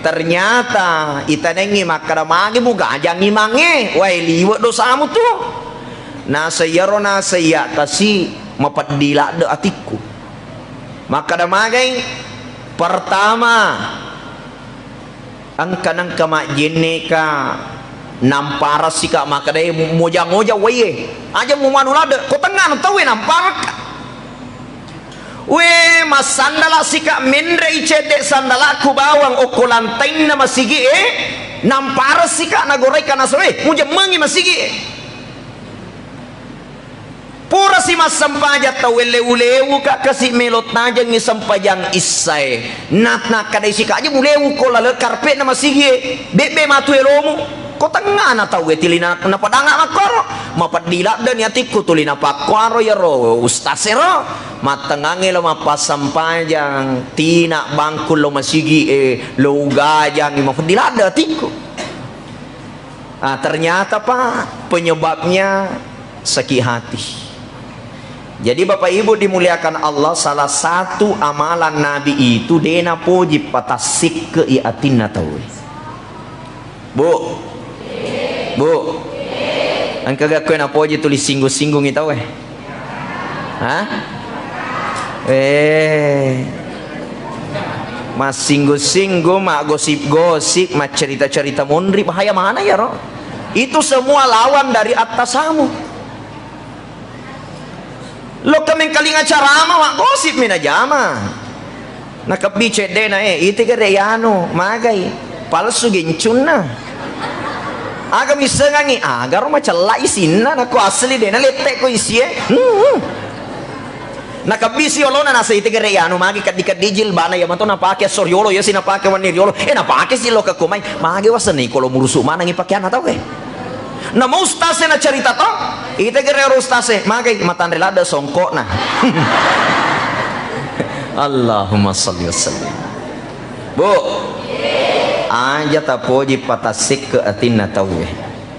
ternyata itanengngi makkada magi mugajang imangnge, wae liwe dosamu tu. Nasa iyaro nasa iya kasi mapeddi ladde atikku. Makkada magai, pertama, Engka nengka majjenneka, namparassika makkedae mu-, moja-moja waie. Aja mumanu ladde, ko tengngana tauwe namparakka. We, massandala sika menrei cedde sandalakku bawang okko lantainna masigie, namparassika nagoraika nasoe, mujemmengi masigie. Purasi massempajang tauwe lewu-lewu ka kasi melo tajengngi sempajang issae. Na-, nakkadai sika aja mulewu ko laleng karpetna masigie. Bebbe matu elomu. Ko tengngana tauwe tuli na-, napadanga makkoro. Mapeddi laddeni atikku tuli napakkuaro iyaro ustaz ero. Mattengngangngi lo mappassempajang, tina bangkung lo masigie, lo ugajangngi mapeddi ladde atikku. Ah, ternyata, Pak, penyebabnya sakit hati. Jadi, Bapak Ibu dimuliakan Allah, salah satu amalan Nabi itu de napoji patassikkei atinna tauwe. Bu. Bu. Engka ga koe napoji tuli singgung-singgungi tauwe? Hah? Eh. Massinggung-singgung, maggosip-gosip, maccerita-cerita monri, bahaya mana iyaro? Itu semua lawan dari at-tasamuh. Lokka mengkalinga carama, maggosip mi najama. Nakebbi ceddena, eh, ite gere yanu, magai. Palsu gincunna. Aga missengangi, agaro macella isinna, nako asli dena lette ko isie. Hmm. Nakabbisi olona nasa ite gere yanu, magi keddi-keddi jilbana iya mato napake esso riolo, iya si napake wenni riolo. Eh, napake si lo ke komai. Magi wasenni kolo murusu manangi pakeanna tau, eh. Namo ustase nacerita to, ite gere ro ustase, magai matanre ladde songkokna. Allahumma salli wa sallim. Bu, aja tapoji patassikke atinna tauwe.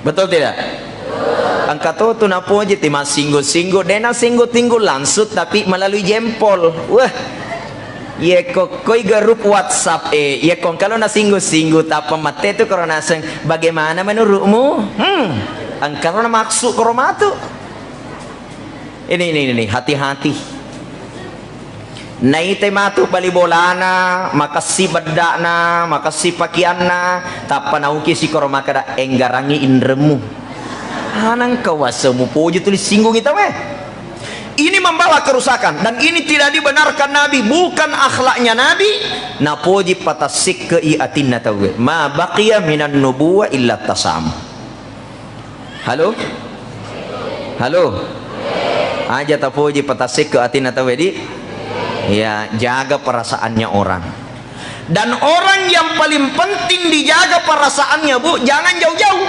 Betul tidak? Engka to tu napoji ti massinggu-singgu, dena singgu-singgu langsung tapi melalui jempol. Wah. Yekko koi grup WhatsApp e, yekko engkalo nasinggu-singgu tappa mette tu koro naseng, bagaimana menurutmu? Hmm. Engkalo namaksud koro matu. Ini, ini, ini, hati-hati. Naite matu bali bolana, makessi beddana, makessi pakeanna, tappa nauki sikoro makkeda enggarangi inremmu. Anang kawasa mupoji tuli singgungi tauwe. Ini membawa kerusakan dan ini tidak dibenarkan Nabi, bukan akhlaknya Nabi. Napoji patassikkei atinna tauwe. Ma baqiya minan nubuwa illa tasamuh. Halo? Halo? Aja tapoji patassikke atinna tauwe, di? Ya, jaga perasaannya orang. Dan orang yang paling penting dijaga perasaannya, Bu, jangan jauh-jauh.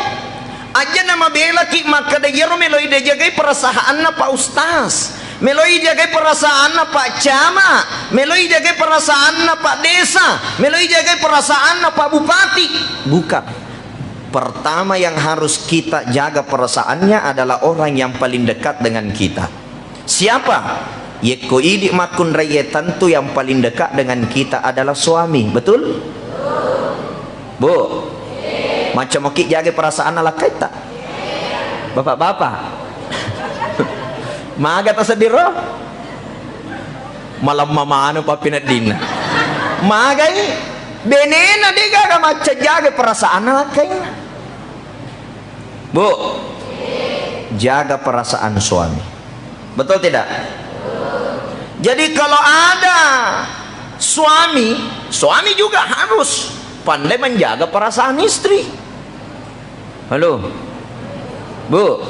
Aja namabelaki makkeda iyaro meloi dijagai perasaanna Pak Ustaz. Meloi jagai perasaanna Pak Camat. Meloi jagai perasaanna Pak Desa. Meloi jagai perasaanna Pak Bupati. Bukan. Pertama yang harus kita jaga perasaannya adalah orang yang paling dekat dengan kita. Siapa? Yekko idi makkunraiye, tentu yang paling dekat dengan kita adalah suami. Betul? Bu, macam moki jaga perasaanna lakkaitta? Bapak-bapak. Maga taseddiro? Malemma manu pappineddinna. Magai benena degaga macca jaga perasaanna lakkainna. Bu, jaga perasaan suami. Betul tidak? Jadi kalau ada suami, suami juga harus pandai menjaga perasaan istri. Halo? Bu,